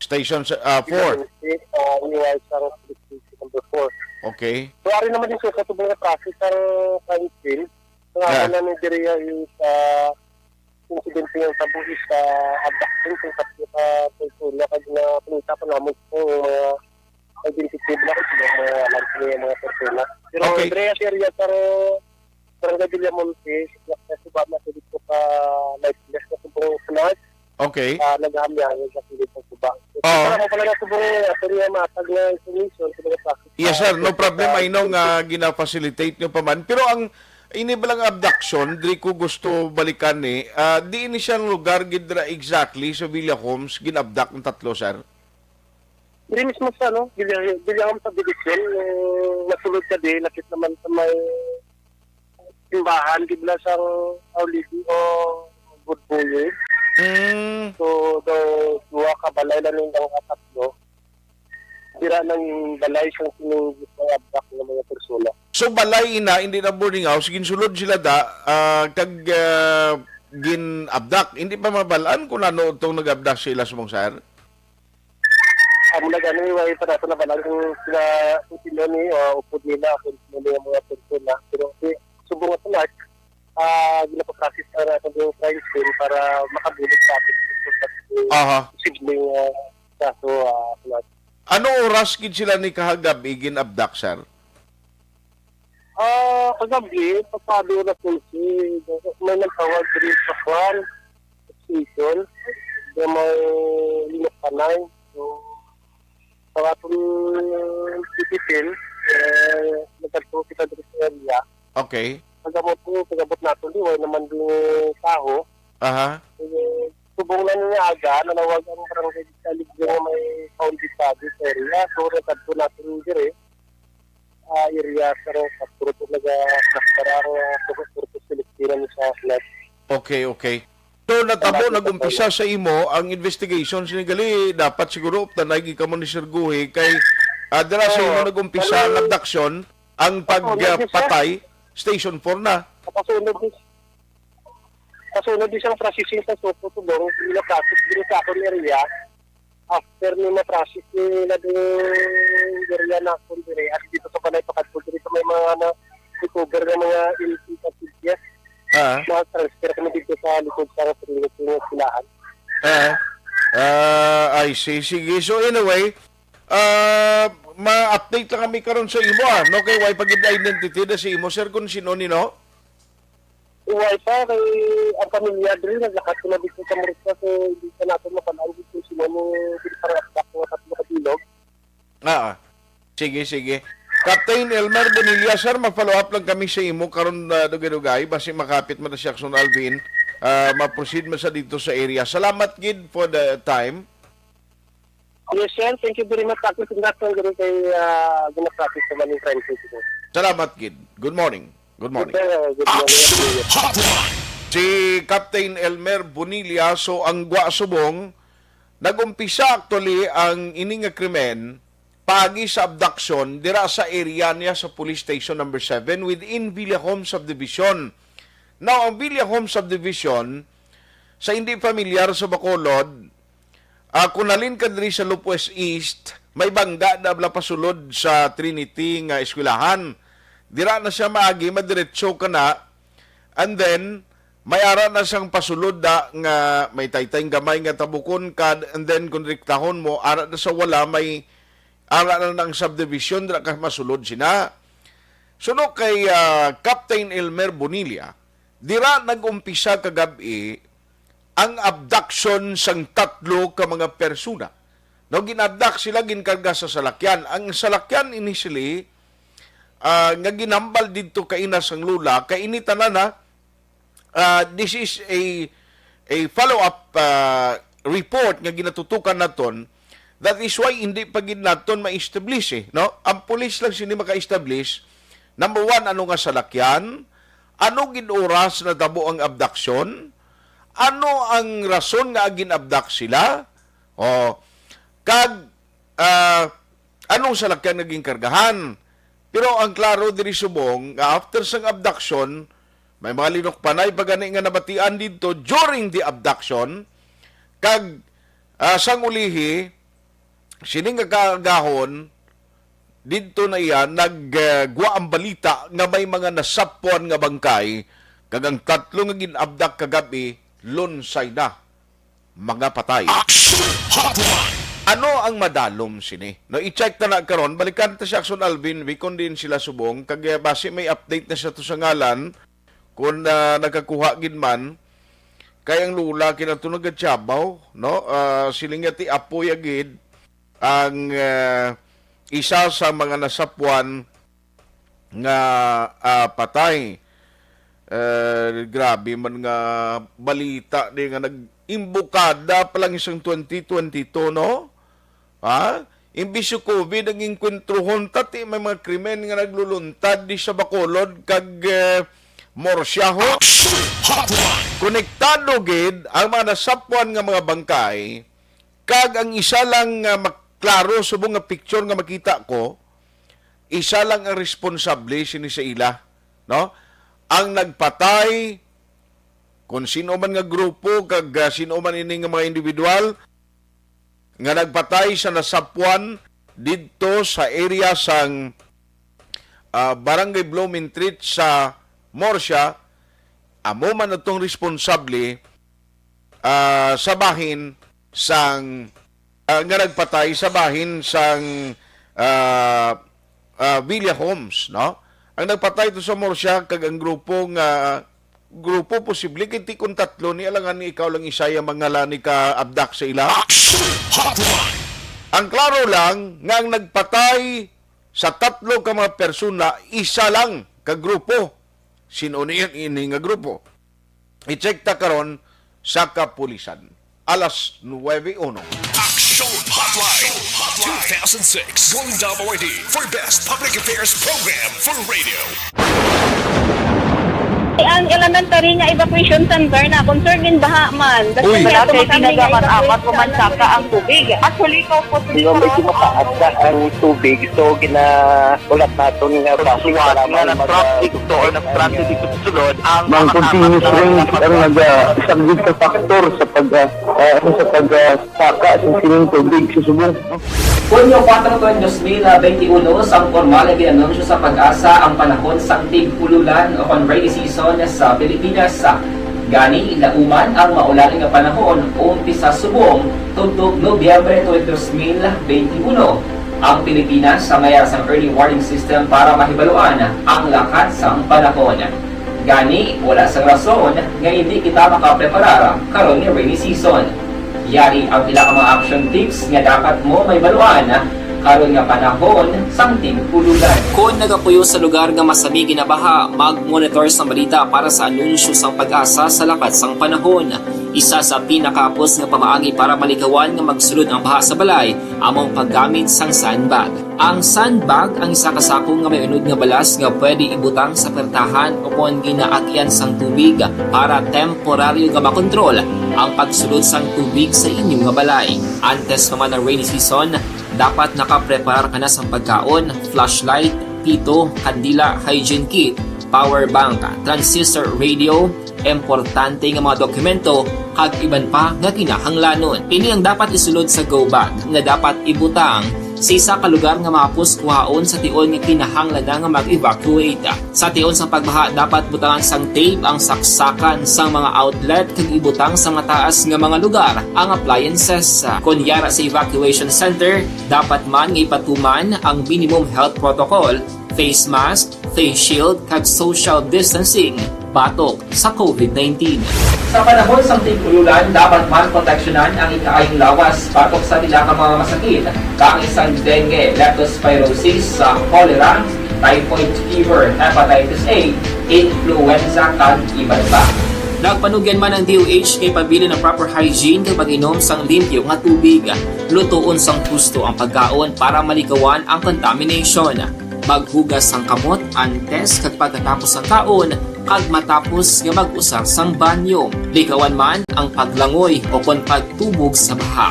Station sa, ah, four. Sa, ah, iway sa police station number four. Okay. So, ari naman dito sa tubong na traffic ang crime scene. Ang Yeah. Amo na ni diri is, ah, insidente nga sa buhis sa abduction kung sa, sa persona kag na pinita pa namon sa mga identity block, sa mga alam sa mga, mga persona. Pero Okay. Andreas area sa Barangay Villamonte, sa Subama, sa dito sa Lifeless na subong sunod, Okay. ah, naghamya ang sa dito sa Suba. Oo. Para mo pala na subong, ah, sa mga matag na information, sa mga traffic, Yes, ah, sir. No sa problem. I know nga gina-facilitate nyo pa man. Pero ang ini ba lang abduction, diri ko gusto balikan ni, ah, di ini siya ang lugar gid ra exactly sa Villa Homes, gin-abduct ang tatlo, sir? Diri mismo sa, ano, Villa, Villa Homes subdivision, yung nasulod ka di, lapit naman sa may simbahan, gid na sang Our Lady o Good Boy. Mm. So, daw, duha ka balay lang nilang tatlo. Dira nang balay sang sining abduct nga mga persona. So, balay ina, hindi na boarding house, ginsulod sila da, ah, kag, ah, gin-abduct. Hindi pa mabalaan kung ano itong nag-abduct sila, subong, sir? Amo na gani, way pa nato nabalaan kung sila, kung sino ni, ah, upod nila, kung sino ni ang mga persona. Pero, si, subong nga sa March, ah, ginapaprocess na natin yung crime scene para makabulig sa ating Aha. posibleng, ah, kaso, ah, sa March. Ano oras gid sila ni kahagabi gin-abduct, sir? Ah, kagabi, pasado na kung si, may nagtawag diri sa kwan, station, na may linok panay. So, sa aton tititin, eh, nagkadto kita diri sa area. Okay. Pag-abot ko, pag-abot nato, di, way naman din taho. Aha. Eh, subong na niya aga, nanawag ang barangay sa Alegre nga may found dead body sa area. So, nagkadto natin diri, ah, area sa Roca, puro to naga-, para ang, ah, puro, puro to siliktiran sa flood. Okay, okay. So, natabo, Salamat, nag-umpisa Sir. Sa imo ang investigation. Sini gali, dapat siguro uptanay gid kamo ni Sir Guhi kay, ah, dira sa imo Oo. Nag-umpisa ang Kami abduction, ang Kasunod, sir. Pagpatay, Station four na. Kasunod, sir. Kasunod, sir, ang processing sa Sopo, Tugong, ginaprocess diri sa akong area. After ni ma-process nila ding area na akong diri, at dito sa balay, pakadto diri sa may mga na-recover na mga L P passages. Ah. Mga transfer kami dito sa likod sa Trinity nga silahan. Ah. Ah, I see. Sige. So, anyway, ah, ma-update lang kami karon sa imo, ah. No, kay way pa gid identity na sa imo, sir, kung sino ni, no? Way pa, kay ang pamilya diri, naglakat sila dito sa Murcia, so hindi pa natin mapalaan dito sila mo, dito sa Rasdak, mga tatlo ka bilog. Ah, sige, sige. Captain Elmer Bonilla, sir, ma-follow up lang kami sa imo karon, ah, dugay-dugay, basi makapit man na si Action Alvin, ah, ma-proceed man sa dito sa area. Salamat gid for the time. Yes, sir. Thank you very much. Ako, congrats lang diri kay, ah, ginapractice sa Maling Crime City, sir. Salamat gid. Good morning. Good morning. Good, uh, good morning. Action Hotline. Si Captain Elmer Bonilla, so ang gwa subong, nag-umpisa actually ang ini nga krimen paagi sa abduction dira sa area niya sa Police Station number seven within Villa Home Subdivision. Now, ang Villa Home Subdivision, sa hindi familiar sa Bacolod, ah, kung nalin ka diri sa Lopez East, May bangga na bala pasulod sa Trinity nga eskwelahan. Dira na siya maagi, madiretso ka na. And then, may ara na siyang pasulod da nga may taytay gamay nga tabukon ka, and then kung direktahon mo, ara na sa wala, may ara na ang subdivision, dira ka masulod sina. Suno kay, ah, Captain Elmer Bonilla, dira nag-umpisa kagab-i ang abduction sang tatlo ka mga persona. No, gin-abduct sila, ginkarga sa salakyan. Ang salakyan initially, ah, nga ginhambal didto kaina sang lula, kay ini tanan, ha, ah, this is a, a follow-up, ah, report nga ginatutukan naton. That is why hindi pa gid naton ma-establish, eh, no? Ang pulis lang sini maka-establish. Number one, ano nga salakyan? Ano gid oras natabo ang abduction? Ano ang rason nga gin-abduct sila? Oh, kag, ah, anong salakyan nga ginkargahan? Pero ang klaro diri subong nga after sang abduction, may mga linukpanay pa gani nga nabatian didto during the abduction, kag, ah, sang ulihi, sini nga kaagahon, didto na iya nag, ah, gwa ang balita nga may mga nasapwan nga bangkay, kag ang tatlo nga gin-abduct kagab-i, lunsay na, mga patay. Action Hotline! Ano ang madalom sini? No, i-check ta na karon. Balikan ta si Action Alvin, Vicon, diin sila subong. Kag, eh, basi may update na siya to sa ngalan. Kung, ah, nakakuha gid man, kay ang lula kinato nagatiyabaw, no? Ah, siling nga ti apoy agid ang, ah, isa sa mga nasapwan nga, ah, patay. Eh, grabe man nga balita di nga nag-imbukada pa lang isang twenty twenty-two, no? Ha? Imbis sa COVID ang inkwentruhon, tati may mga krimen nga nagluluntad di sa Bacolod kag, eh, Murcia, ho. Action Hotline! Konektado gid ang mga nasapwan nga mga bangkay, kag ang isa lang nga maklaro subong nga picture nga makita ko, isa lang ang responsable sini sa ila, no? Ang nagpatay, kung sino man nga grupo, kag, ah, sino man ini nga mga individual nga nagpatay sa nasapwan didto sa area sang, ah, Barangay Blumentritt sa Murcia, amo man atong responsable, ah, sa bahin sang, ah, nga nagpatay sa bahin sang, ah, ah, Villa Homes, no? Ang nagpatay to sa Murcia kag ang grupo nga, grupo posible kay ti kon tatlo ni, alangan ni ikaw lang isa ya mangalani ka abdak sa ila. Action Hotline! Ang klaro lang nga ang nagpatay sa tatlo ka mga persona, isa lang ka grupo. Sino ni ini nga grupo? I-check ta karon sa kapulisan. Alas nuwebe uno. Action Hotline two thousand six Golden Dome Awardee for Best Public Affairs Program for Radio. Ang elementary nga evacuation center na concern in baha man. Basta Uy. Kaya Wala kay tumakami nga tinaga man evacuation amat ko man center. Saka ang tubig. Actually, ikaw po Di ba, medyo mataas na ang tubig. So, gina-, ulat naton nga Pagsuwag basig nga lamang nag-traffic mag-, to or nag-traffic ang, ito sulod, ang Mang mga continuous tapat na rain ang nag-, isang sa factor sa pag, ah, ah, ano, sa pag, ah, saka sa sining tubig sa subong. Hunyo kuwatro, dos mil benti uno, sang pormal nga gin-anunsyo sa PAGASA ang panahon sang tig-ululan o kon rainy season sa Pilipinas. Gani, lauman ang maulan nga panahon, umpisa subong tubtob Nobyembre twenty, dos mil benti uno. Ang Pilipinas sa may sang early warning system para mahibaluan ang lakat sang panahon. Gani, wala sang rason nga hindi kita makapreparar karon nga rainy season. Yari ang pila ka mga action tips nga dapat mo mahibaluan karon nga panahon sang tig-ululan. Kon nagapuyo sa lugar nga masami ginabaha, mag-monitor sa balita para sa anunsyo sang PAGASA sa lakat sang panahon. Isa sa pinakahapos nga pamaagi para malikawan nga magsulod ang baha sa balay amo ang paggamit sang sandbag. Ang sandbag ang isa ka sako nga may unod nga balas nga pwede ibutang sa pertahan o kon ginaagyan sang tubig para temporaryo nga makontrol ang pagsulod sang tubig sa inyo nga balay. Antes pa man ang rainy season, dapat nakapreparar ka na sang pagkaon, flashlight, pito, kandila, hygiene kit, power bank, transistor radio, importante nga mga dokumento, kag iban pa nga kinahanglanon. Ini ang dapat isulod sa go bag nga dapat ibutang Sa isa ka lugar nga mahapos kuhaon sa tion nga kinahanglan na nga mag-evacuate. Sa tion sang pagbaha, dapat butangan sang tape ang saksakan sang mga outlet kag ibutang sa mataas nga mga lugar ang appliances. Kon yara sa evacuation center, dapat man nga ipatuman ang minimum health protocol, face mask, face shield, kag social distancing batok sa COVID nineteen. Sa panahon sang tig-ululan, dapat man proteksyonan ang ikaayong lawas batok sa pila ka mga masakit, kaangay sang dengue, leptospirosis, sa cholera, typhoid fever, hepatitis A, influenza, kag iban pa. Nagpanugyan man ang D O H kay pabilin ang proper hygiene kag mag-inom sang limpyo nga tubig. Lutoon sang husto ang pagkaon para malikawan ang contamination. Maghugas sang kamot antes kag pagkatapos sang kaon, kag matapos nga mag-usar sang banyo. Likawan man ang paglangoy o kon pagtubog sa baha.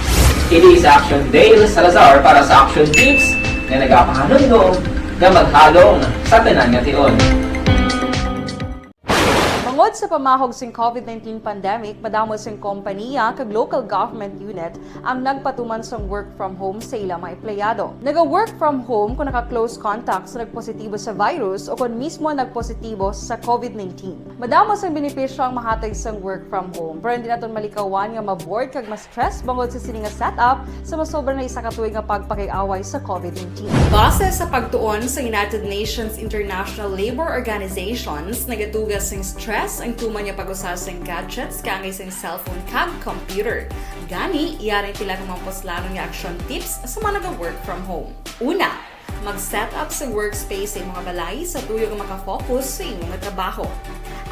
Ini si Action Dale Salazar para sa Action Tips nga nagapahanumdom nga maghalong sa tanan nga tion. Bangod sa pamahog sing COVID nineteen pandemic, madamo sing kompanya kag local government unit ang nagpatuman sang work from home sa ila mga empleyado. Naga-work from home kung naka-close contact sa nagpositibo sa virus o kon mismo nagpositibo sa COVID nineteen. Madamo sang benepisyo ang mahatag sang work from home, pero hindi naton malikawan nga ma-bored kag ma-stress bangod sa sini nga setup sa masobra na isa ka tuig nga pagpakiaway sa COVID nineteen. Base sa pagtuon sa United Nations International Labour Organizations, nagatuga sing stress ang tuman nga pag-usa sing gadgets kaangay sing cellphone kag computer. Gani, yari pila ka mga puslanon nga action tips sa mga naga-work from home. Una, mag-set up sa workspace sa imong balay sa tuyo nga makafocus sa imo nga trabaho.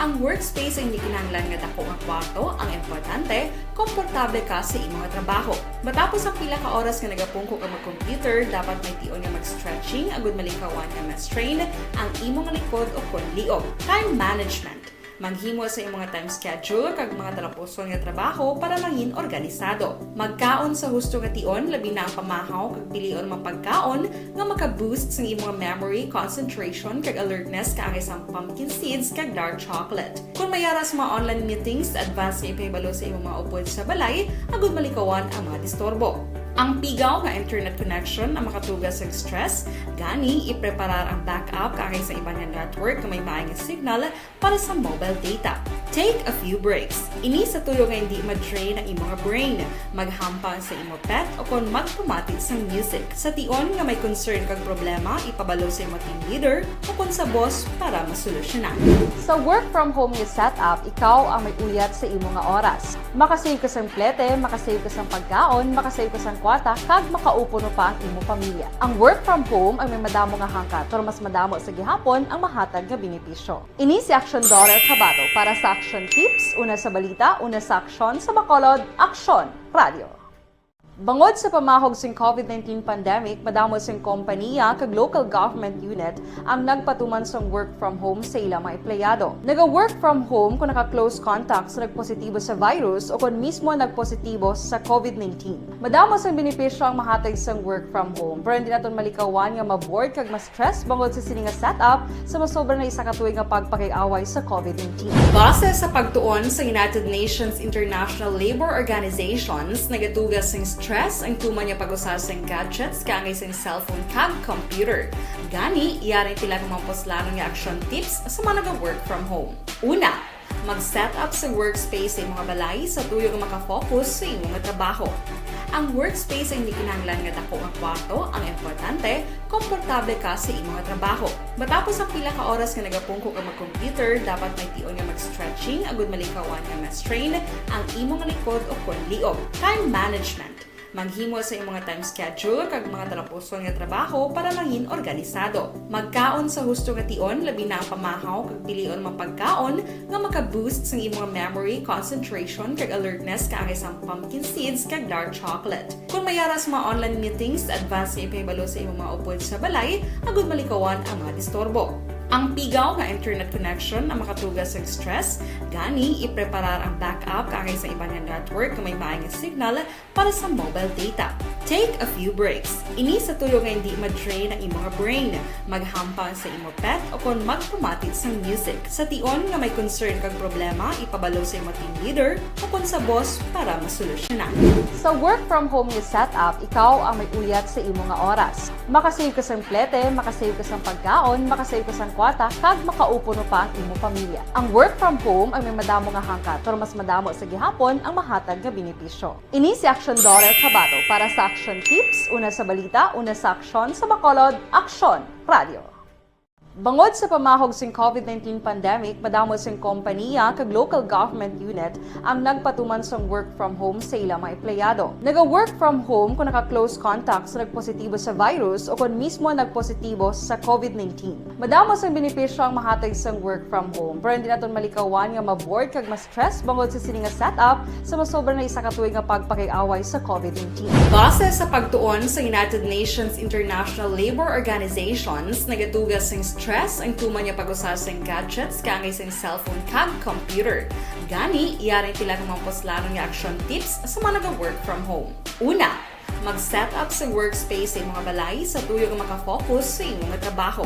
Ang workspace ay hindi kinahanglan nga dako nga kwarto, ang importante, komportable ka sa imo nga trabaho. Matapos ang pila ka oras nga nagapungko ka mag-computer, dapat may tion nga mag-stretching agud malikawan nga ma-strain ang imo nga likod o kon liog. Time management. Maghimo sa imo nga time schedule kag mga talapuson nga trabaho para mangin organisado. Magkaon sa husto nga tion, labi na ang pamahaw kag pilion mga pagkaon nga maka-boost sang imo nga memory, concentration, kag alertness kaangay sang pumpkin seeds kag dark chocolate. Kung may ara sa mga online meetings, advance nga ipahibalo sa imo mga upod sa balay agud malikawan ang mga disturbo. Ang pigaw nga internet connection ang makatuga sa stress, gani ipreparar ang backup kaangay sa iban nga network nga may maay nga signal para sa mobile data. Take a few breaks. Ini sa tuyo nga hindi ma-drain ang imo nga brain. Maghampang sa imo pet o kon magpamati sang music. Sa tion nga may concern kag problema, ipabalo sa imo team leader o kon sa boss para masolusyonan. Sa work from home nga setup, ikaw ang may uyat sa imo nga oras. Makasave ka sang plete, makasave ka sang pagkaon, makasave ka sang kwarta, kag makaupo no pa ang imo pamilya. Ang work from home ang may madamo nga hangkat, pero mas madamo sa gihapon ang mahatag nga benepisyo. Ini si Action Daughter Kabato para sa Action Tips, una sa balita, una sa aksyon, sa Bacolod, Aksyon Radio. Bangod sa pamahog sing COVID nineteen pandemic, madamo sing kompanya kag local government unit ang nagpatuman sang work from home sa ila mga empleyado. Naga-work from home kung naka-close contact sa nagpositibo sa virus o kon mismo nagpositibo sa COVID nineteen. Madamo sang benepisyo ang mahatag sang work from home, pero hindi naton malikawan nga ma-bored kag ma-stress bangod sa sini nga setup sa masobra na isa ka tuig nga pagpakiaway sa COVID nineteen. Base sa pagtuon sa United Nations International Labor Organizations, nagatuga sing stress ang tuman nga pag-usa sing gadgets kaangay sing cellphone kag computer. Gani, yari pila ka mga puslanon nga action tips sa mga naga-work from home. Una, mag-set up sa workspace sa imong balay sa tuyo nga makafocus sa imong trabaho. Ang workspace ay hindi kinahanglan nga dako nga kwarto, ang importante, komportable ka sa imong trabaho. Matapos ang pila ka oras nga nagapungko ka mag-computer, dapat may tion nga mag-stretching agud malikawan nga ma-strain ang imong likod o kon liog. Time management. Maghimo sa imong time schedule kag mga talapuson nga trabaho para mangin organisado. Magkaon sa husto nga tion, labi na ang pamahaw kag pilion mga pagkaon nga maka-boost sang imong memory, concentration, kag alertness kaangay sang pumpkin seeds kag dark chocolate. Kung may ara sa mga online meetings, advance nga ipahibalo sa imong mga upod sa balay agud malikawan ang mga disturbo. Ang pigaw nga internet connection ang makatuga sa stress, gani ipreparar ang backup kaangay sa iban nga network nga may maay nga signal para sa mobile data. Take a few breaks. Ini sa tuyo nga hindi ma-drain ang imo nga brain, maghampang sa imo pet o kon magpamati sang music. Sa tion nga may concern kag problema, ipabalo sa imo team leader o kon sa boss para masolusyonan. Sa work from home nga setup, ikaw ang may uyat sa imo nga oras. Makasave ka sang plete, makasave ka sang pagkaon, makasave ka sang kwarta, kag makaupo no pa ang imo pamilya. Ang work from home ang may madamo nga hangkat, pero mas madamo sa gihapon ang mahatag nga benepisyo. Ini si Action Daughter Kabato para sa Action Tips, una sa balita, una sa aksyon, sa Bacolod, Aksyon Radio. Bangod sa pamahog sing covid nineteen pandemic, madamo sing kompaniya kag local government unit ang nagpatuman sang work from home sa ila mga empleyado. Naga-work from home kung naka-close contact sa nagpositibo sa virus o kung mismo nagpositibo sa covid nineteen. Madamo sang benepisyo ang mahatag sang work from home, pero hindi naton malikawan nga ma-bored kag ma-stress bangod sa sini nga setup sa masobra na isa ka tuig nga pagpakig-away sa covid nineteen. Base sa pagtuon sa United Nations International Labor Organizations, nagatuga sing stress ang tuman nga pag-usa sing gadgets kaangay sing cellphone kag computer. Gani, yari pila ka mga puslanon nga action tips sa mga naga-work from home. Una, mag-set up sa workspace sa imong balay sa tuyo nga makafocus sa imong trabaho.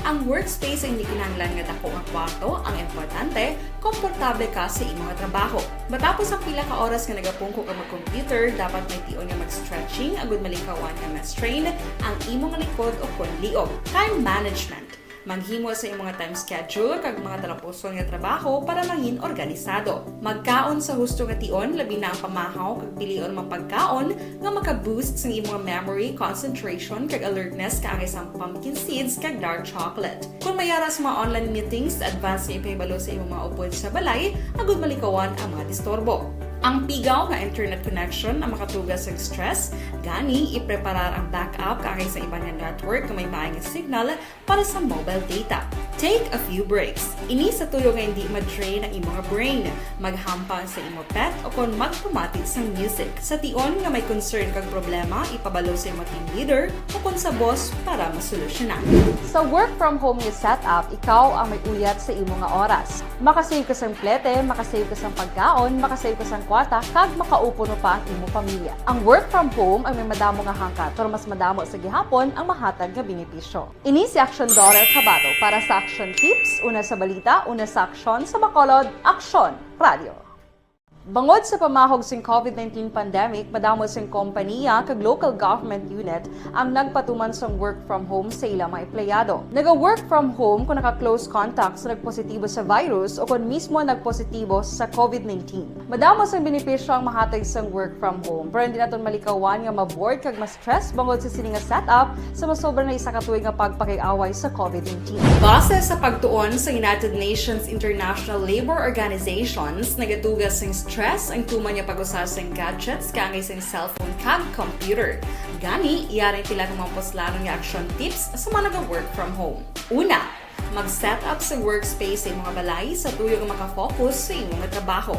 Ang workspace ay hindi kinahanglan nga dako nga kwarto, ang importante, komportable ka sa imong trabaho. Matapos ang pila ka oras nga nagapungko ka mag-computer, dapat may tion nga mag-stretching agud malikawan nga ma-strain ang imong likod o kon liog. Time management. Maghimo sa imong time schedule kag mga talapuson nga trabaho para mangin organisado. Magkaon sa husto nga tion, labi na ang pamahaw kag pilion mga pagkaon nga maka-boost sang imong memory, concentration, kag alertness kaangay sang pumpkin seeds kag dark chocolate. Kung may ara sa mga online meetings, advance nga ipahibalo sa imong mga upod sa balay agud malikawan ang mga disturbo. Ang pigaw nga internet connection ang makatuga sa stress, gani ipreparar ang backup kaangay sa iban nga network nga may maay nga signal para sa mobile data. Take a few breaks. Ini sa tuyo nga hindi ma-drain ang imong brain, maghampang sa imo pet o kon magpamati sang music. Sa tion nga may concern kag problema, ipabalo sa imo team leader o kon sa boss para masolusyonan. Sa work from home nga setup, ikaw ang may uyat sa imo nga oras. Makasave ka sang plete, makasave ka sang pagkaon, makasave ka sang kwarta, kag makaupo no pa ang imo pamilya. Ang work from home ang may madamo nga hangkat, pero mas madamo sa gihapon ang mahatag nga benepisyo. Ini si Action Daughter Kabato para sa Action Tips, una sa balita, una sa aksyon, sa Bacolod, Aksyon Radio. Bangod sa pamahog sing covid nineteen pandemic, madamo sing kompaniya kag local government unit ang nagpatuman sang work from home sa ila mga empleyado. Naga-work from home kung naka-close contact sa nagpositibo sa virus o kon mismo nagpositibo sa covid nineteen. Madamo sang benepisyo ang mahatag sang work from home, pero hindi naton malikawan nga ma-bored kag ma-stress bangod sa sini nga setup sa masobra na isa ka tuig nga pagpakig-away sa covid nineteen. Base sa pagtuon sa United Nations International Labor Organizations, nagatuga sing stress ang tuman nga pag-usa sing gadgets kaangay sing cellphone kag computer. Gani, yari pila ka mga puslanon nga action tips sa mga naga-work from home. Una, mag-set up sa workspace sa imong balay sa tuyo nga makafocus sa imong trabaho.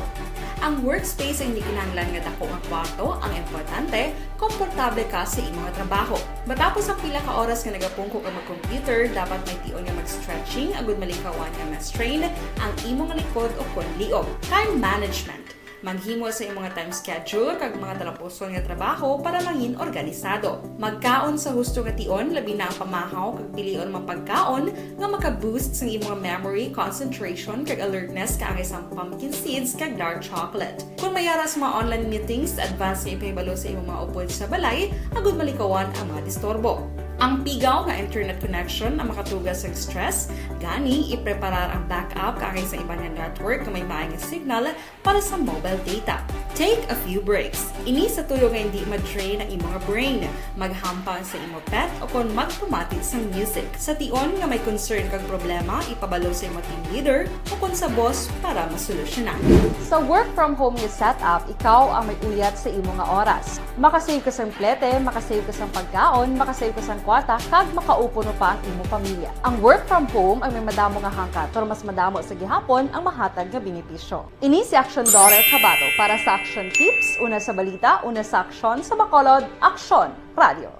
Ang workspace ay hindi kinahanglan nga dako nga kwarto, ang importante, komportable ka sa imong trabaho. Matapos ang pila ka oras nga nagapungko ka mag-computer, dapat may tion nga mag-stretching agud malikawan nga ma-strain ang imong likod o kon liog. Time management. Maghimo sa imong time schedule kag mga talapuson nga trabaho para mangin organisado. Magkaon sa husto nga tion, labi na ang pamahaw kag pilion mga pagkaon nga maka-boost sang imong memory, concentration, kag alertness kaangay sang pumpkin seeds kag dark chocolate. Kung may ara sa mga online meetings, advance nga ipahibalo sa imong mga upod sa balay agud malikawan ang mga disturbo. Ang pigaw nga internet connection ang makatuga sa stress, gani ipreparar ang backup kaangay sa iban nga network nga may maay nga signal para sa mobile data. Take a few breaks. Ini sa tuyo nga hindi ma-drain ang imong brain, maghampang sa imo pet o kon magpamati sang music. Sa tion nga may concern kag problema, ipabalo sa imo team leader o kon sa boss para masolusyonan. Sa work from home nga setup, ikaw ang may uyat sa imo nga oras. Makasave ka sang plete, makasave ka sang pagkaon, makasave ka sang kwarta, kag makaupo no pa ang imo pamilya. Ang work from home ang may madamo nga hangkat, pero mas madamo sa gihapon ang mahatag nga benepisyo. Ini si Action Daughter Kabato para sa Action Tips, una sa balita, una sa aksyon, sa Bacolod, Aksyon Radio.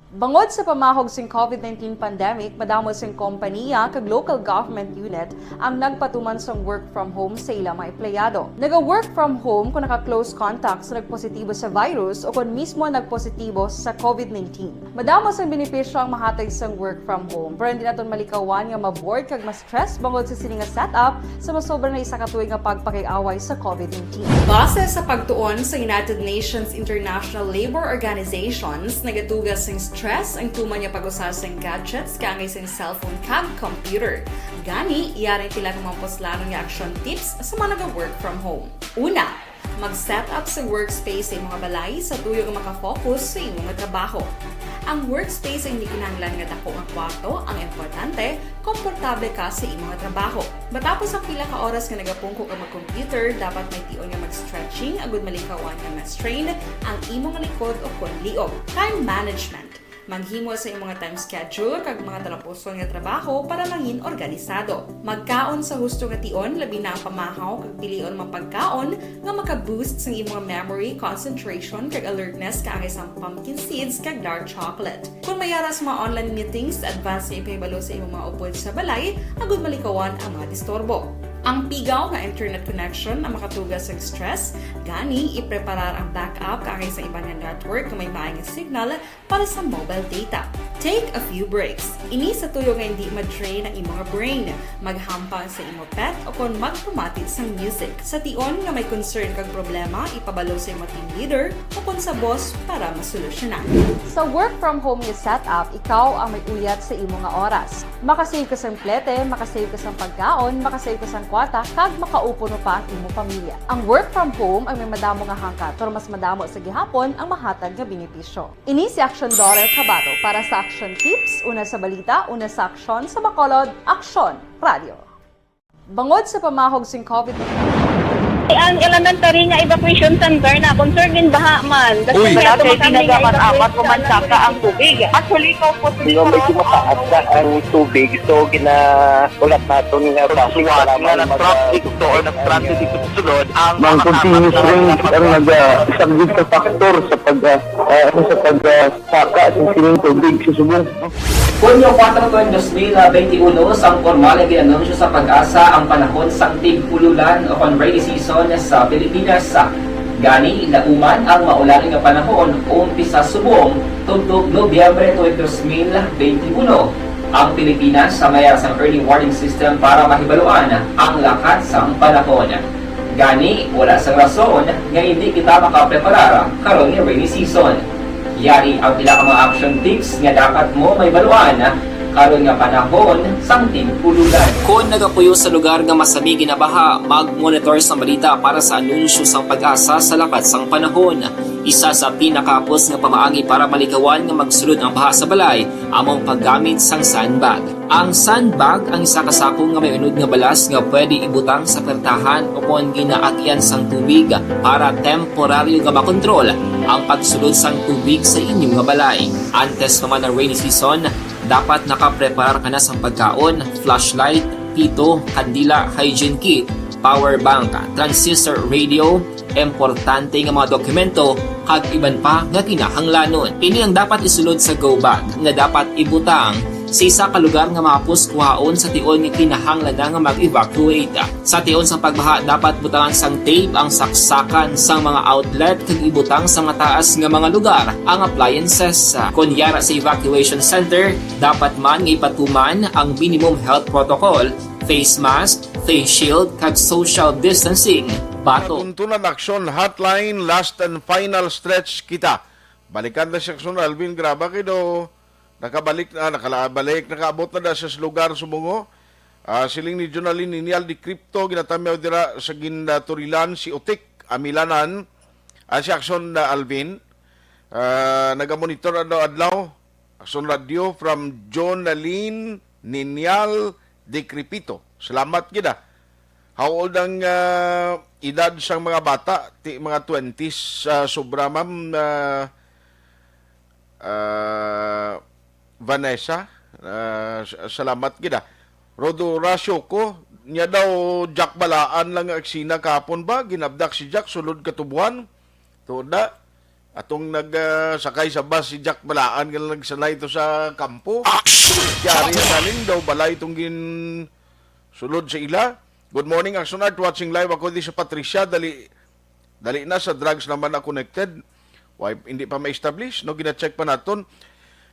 Bangod sa pamahog sing COVID nineteen pandemic, madamo sing kompaniya kag local government unit ang nagpatuman sang work from home sa ila mga empleyado. Naga-work from home kung naka-close contact sa nagpositibo sa virus o kon mismo nagpositibo sa COVID nineteen. Madamo sang benepisyo ang mahatag sang work from home, pero hindi naton malikawan nga ma-bored kag ma-stress bangod sa sini nga setup sa masobra na isa ka tuig nga pagpakig-away sa COVID nineteen. Base sa pagtuon sa United Nations International Labour Organizations, nagatugas sing stress ang tuman nga pag-usa sing gadgets kaangay sing cellphone kag computer. Gani, yari sila nga mga puslanon nga action tips sa mga naga-work from home. Una, mag-set up sa workspace sa imo nga balay sa tuyo nga makafocus sa imo nga trabaho. Ang workspace ay hindi kinahanglan nga dako nga kwarto, ang importante, komportable ka sa imo nga trabaho. Matapos ang pila ka oras nga nagapungko ka mag-computer, dapat may tion nga mag-stretching agud malikawan nga ma-strain ang imo nga likod o kon liog. Time management. Maghimo sa imo nga time schedule kag mga talapuson nga trabaho para mangin organisado. Magkaon sa husto nga tion, labi na ang pamahaw kag pilion mga pagkaon nga maka-boost sang imo nga memory, concentration, kag alertness kaangay sang pumpkin seeds kag dark chocolate. Kon may ara sa mga online meetings, advance nga ipahibalo sa imo mga upod sa balay agud malikawan ang mga disturbo. Ang pigaw nga internet connection ang makatugas sa stress, gani ipreparar ang backup kaangay sa iban nga network nga may maay nga signal para sa mobile data. Take a few breaks. Ini sa tuyo nga hindi ma-drain ang imo nga brain. Maghampang sa imo pet o kon magpamati sang music. Sa tion nga may concern kag problema, ipabalo sa imo team leader o kon sa boss para masolusyonan. Sa work from home nga setup, ikaw ang may uyat sa imo nga oras. Makasave ka sang plete, makasave ka sang pagkaon, makasave ka sang kwarta, kag makaupo pa ang imo pamilya. Ang work from home ang may madamo nga hangkat, pero mas madamo sa gihapon ang mahatag nga benepisyo. Ini si Action Daughter Kabato para sa Action Tips, una sa balita, una sa aksyon, sa Bacolod, Aksyon Radio. Bangod sa pamahog sing COVID nineteen, ang elementary nga evacuation center na concern gin baha man. Uy! Wala kay ginagamat-amat ko man saka ang tubig. Actually, ko po. Medyo mataas na ang tubig, so ginahulat naton nga basi nga mag-, na-traffic to or na-stranded dito sa sulod ang mga continuous rain ang nag-, ah, isang big factor sa pag, ah, ah, ano, sa pag, ah, saka sa sining tubig sa subong. Hunyo kuwatro, dos mil benti uno, sang pormal nga gin-anunsyo sa PAGASA ang panahon sang tig-ululan o kon rainy season sa Pilipinas. Gani, nauman ang maulan nga panahon umpisa subong tubtob Nobyembre tuig dos mil benti uno. Ang Pilipinas may ara sang early warning system para mahibaluan ang lakat sang panahon. Gani, wala sang rason nga hindi kita makapreparar karon nga rainy season. Yari ang pila ka mga action tips nga dapat mo mahibaluan karon nga panahon sang tig-ululan. Kon nagapuyo sa lugar nga masami ginabaha, mag-monitor sang balita para sa anunsyo sang PAGASA sa lakat sang panahon. Isa sa pinakahapos nga pamaagi para malikawan nga magsulod ang baha sa balay amo ang paggamit sang sandbag. Ang sandbag ang isa ka sako nga may unod nga balas nga pwede ibutang sa pertahan o kon ginaagyan sang tubig para temporaryo nga makontrol ang pagsulod sang tubig sa inyo nga balay. Antes pa man ang rainy season, dapat nakapreparar ka na sang pagkaon, flashlight, pito, kandila, hygiene kit, power bank, transistor radio, importante nga mga dokumento, kag iban pa nga kinahanglanon. Ini ang dapat isulod sa go bag nga dapat ibutang sa isa ka lugar nga mahapos kuhaon sa tion nga kinahanglan na nga mag-evacuate. Sa tion sang pagbaha, dapat butangan sang tape ang saksakan sang mga outlet kag ibutang sa mataas nga mga lugar ang appliances. Kon yara sa evacuation center, dapat man nga ipatuman ang minimum health protocol, face mask, face shield, kag social distancing. Bato. Tuntunan Aksyon Hotline, last and final stretch kita. Balikan na si Aksyon Alvin, graba kay do. Nakabalik na, nakabalik, nakaabot na da sa lugar subong. Ah, siling ni Jonalyn Ninial de Crypto, ginatamyaw dira sa Gindatulilan, si Utik, Amilanan, ah, si Aksyon na Alvin. Ah, nagamonitor adlaw-adlaw. Aksyon Radio from Jonalyn Ninial de Crepito. Salamat gid, ah. How old ang, ah, edad sang mga bata? Ti mga twenties, ah, sobra, ma'am, ah, ah, Vanessa. Ah, s-, salamat gid, ah. Rodo Horacio ko, niya daw Jack Balaan lang ang eksena kahapon ba? Ginabdak si Jack, sulod katubuan. Tuod na. Atong nag, ah, sakay sa bus si Jack Balaan nga nagsanay to sa kampo. Action! Yari ang galing daw balay itong gin sulod sa ila. Good morning, Action Art. Watching live ako di sa Patricia. Dali, dali na sa drugs naman na connected. Why, hindi pa ma-establish, no? Gina-check pa naton.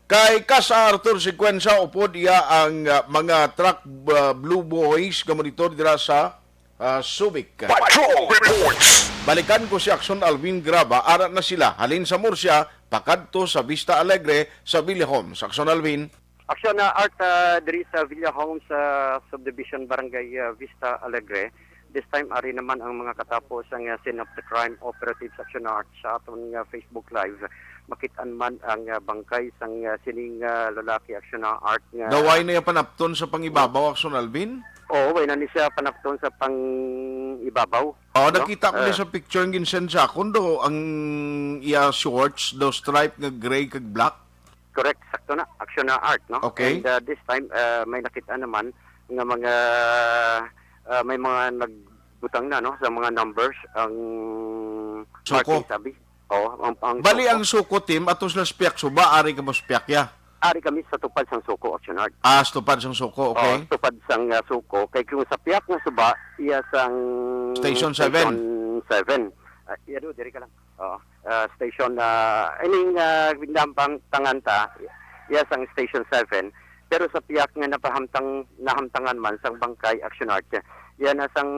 Kay Casa Arthur Sequenza, upod iya ang, ah, mga truck, ah, Blue Boys nga monitor dira sa, ah, Subic. Patrol Reports. Balikan ko si Action Alvin Graba, ara na sila, halin sa Murcia, pakadto sa Vista Alegre, sa Villa Homes. Action Alvin. Action na Art, ah, diri sa Villa Homes, ah, Subdivision, Barangay, ah, Vista Alegre. This time, ari naman ang mga katapo sang, ah, scene of the crime operatives Action Art sa aton nga Facebook Live. Makit-an man ang, ah, bangkay sang, ah, sining, ah, lalaki Action Art nga Daway na iya panapton sa pangibabaw, Action Alvin? Oo, way na ni siya panapton sa pangibabaw. Oh, no? Nakita ko ni Ah. sa picture nga ginsend sa akon do, ang iya shorts do stripe nga gray kag black. Correct, sakto na. Action na Art, no? Okay. And, uh, this time, uh, may nakita naman nga mga, uh, may mga nagbutang na, no, sa mga numbers ang Suko. Marking sabi. Oh, ang, ang Bali suko. Ang suko, Tim, ato sila spiak suba, ari ka mo spiak ya. Ari kami sa tupad sang suko, Action Art. Ah, sa tupad sang suko, okay. Oh, tupad sang, uh, suko. Kay kung sa piak nga suba, iya sang Station seven. Station seven. Ah, iya do, diri ka lang. Oh, ah, station, ah, ining, ah, gindampang tanganta, iya sang Station seven, pero sa piyak nga napahamtang, nahamtangan man sang bangkay Action Art, iya na sang,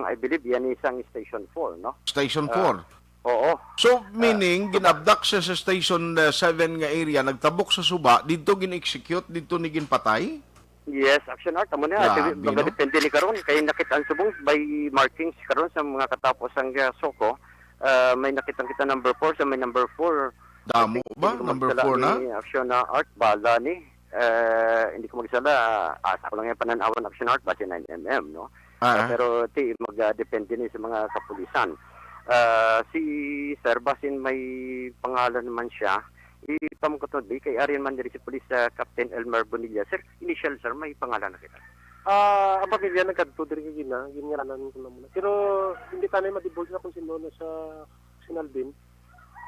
I believe, iya ni sang Station four, no? Station Ah, four. Oo. So, Ah, meaning, suba. Ginabdak siya sa Station, uh, seven nga area, nagtabok sa suba, didto gin-execute, didto ni ginpatay? Yes, Action Art, amo na. Grabe, no? Depende ni karon, kay nakit-an subong by markings karon sa mga katapo sang, ah, suko. Ah, may nakitang kita number four, sa may number four. Damo ba? Number four na? Hindi ko magsala ni Action Art, bala ni. Ah, hindi ko magsala, ah, sa ako lang yung pananawan, Action Art, base nine M M, no? Ah, ah. Pero ti, mag, ah, depende ni sa mga kapulisan. Ah, si Sir, basin may pangalan naman siya, ipamangkot mo, di, kay ari man diri si Police, ah, Captain Elmer Bonilla. Sir, initial, sir, may pangalan na kita. Ah, ang pamilya nagkadto diri kay gina, ginngaranan ko lang muna. Pero hindi tanay ma-divulge na kung sino na sa, si Nalvin.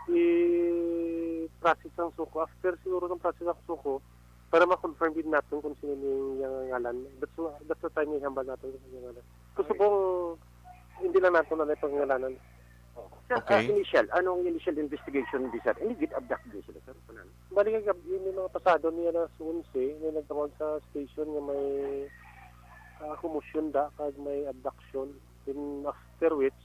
I-process ang suko. After siguro ng process ang suko, para ma-confirm din natin kung sino yung, yung ngalan. That's wha-, that's the time nga ihambal natin kung sino yung ngalan. Kung Okay. subong, hindi lang natin na ipangalanan. Sir, Okay. ah, initial, anong initial investigation di, sir? Hindi gid abduct din sila, sir? Kunan. Bali, kag-, yun yung mga pasado niya alas onse, may nagtawag sa station nga may, ah, commotion da, kag may abduction. Then, after which,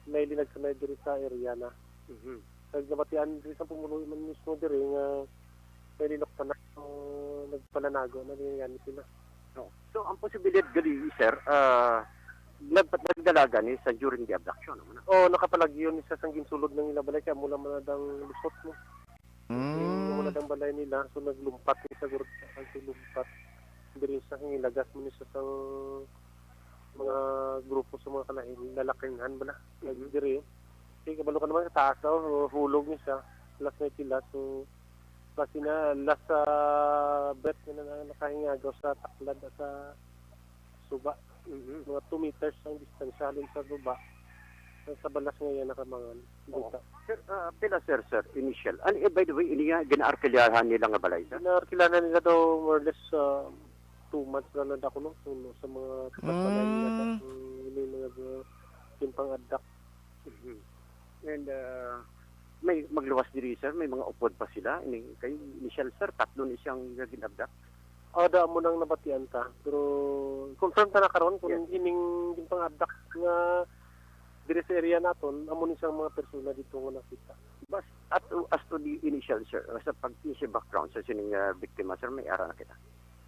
may linagsanay diri sa area na. Mhm. Kag nabatian diri sa pumuloy man mismo diri nga may linuktan na, so, nagpalanago na niya yan sila. No. So, ang posibilidad gali, sir, ah, nagpa-, nagdalaga ni sa during the abduction, ano na? Oh, nakapalagyo ni sa sang ginsulod ng ila balay, kaya mula man na dang lusot mo. Mm. Mula dang balay nila, so naglumpat ni sa gurot, naglumpat. Diri sa hilagas mo ni sa sang mga grupo sa mga kalahin, lalakinghan bala. Mhm. Diri. Kay kabalo ka naman sa taas daw, hulog ni siya. Plus may pila, so, plus na, last sa breath na, na, nakahingagaw sa taklad at sa suba. Mhm. Mga two meters ang distansya halin sa suba. Sa balas nga yan nakamangan. Oo. Buta. Sir, ah, pila, sir, sir, initial? Ano, eh, by the way, ini nga ginaarkilyahan nila nga balay, sir? Ginaarkilyahan nila daw more or less, ah, two months na nanda kuno, no, sa mga tumat pa na yung nanda, Mm. yung, yung mga, uh, yung pang-adak. Mhm. And, uh, may magluwas diri, sir, may mga upod pa sila. Ini, kay initial, sir, tatlo ni siyang gin-abduct. Ah, da mo nang nabatian ta. Pero confirm ta na karon kung Yes. ining gin-pang-abduct nga diri sa area naton, amo ni siyang mga persona dito nga nakita. Bas, at, as to the initial, sir, sa pag-, sa background sa sining, uh, biktima, sir, may ara na kita.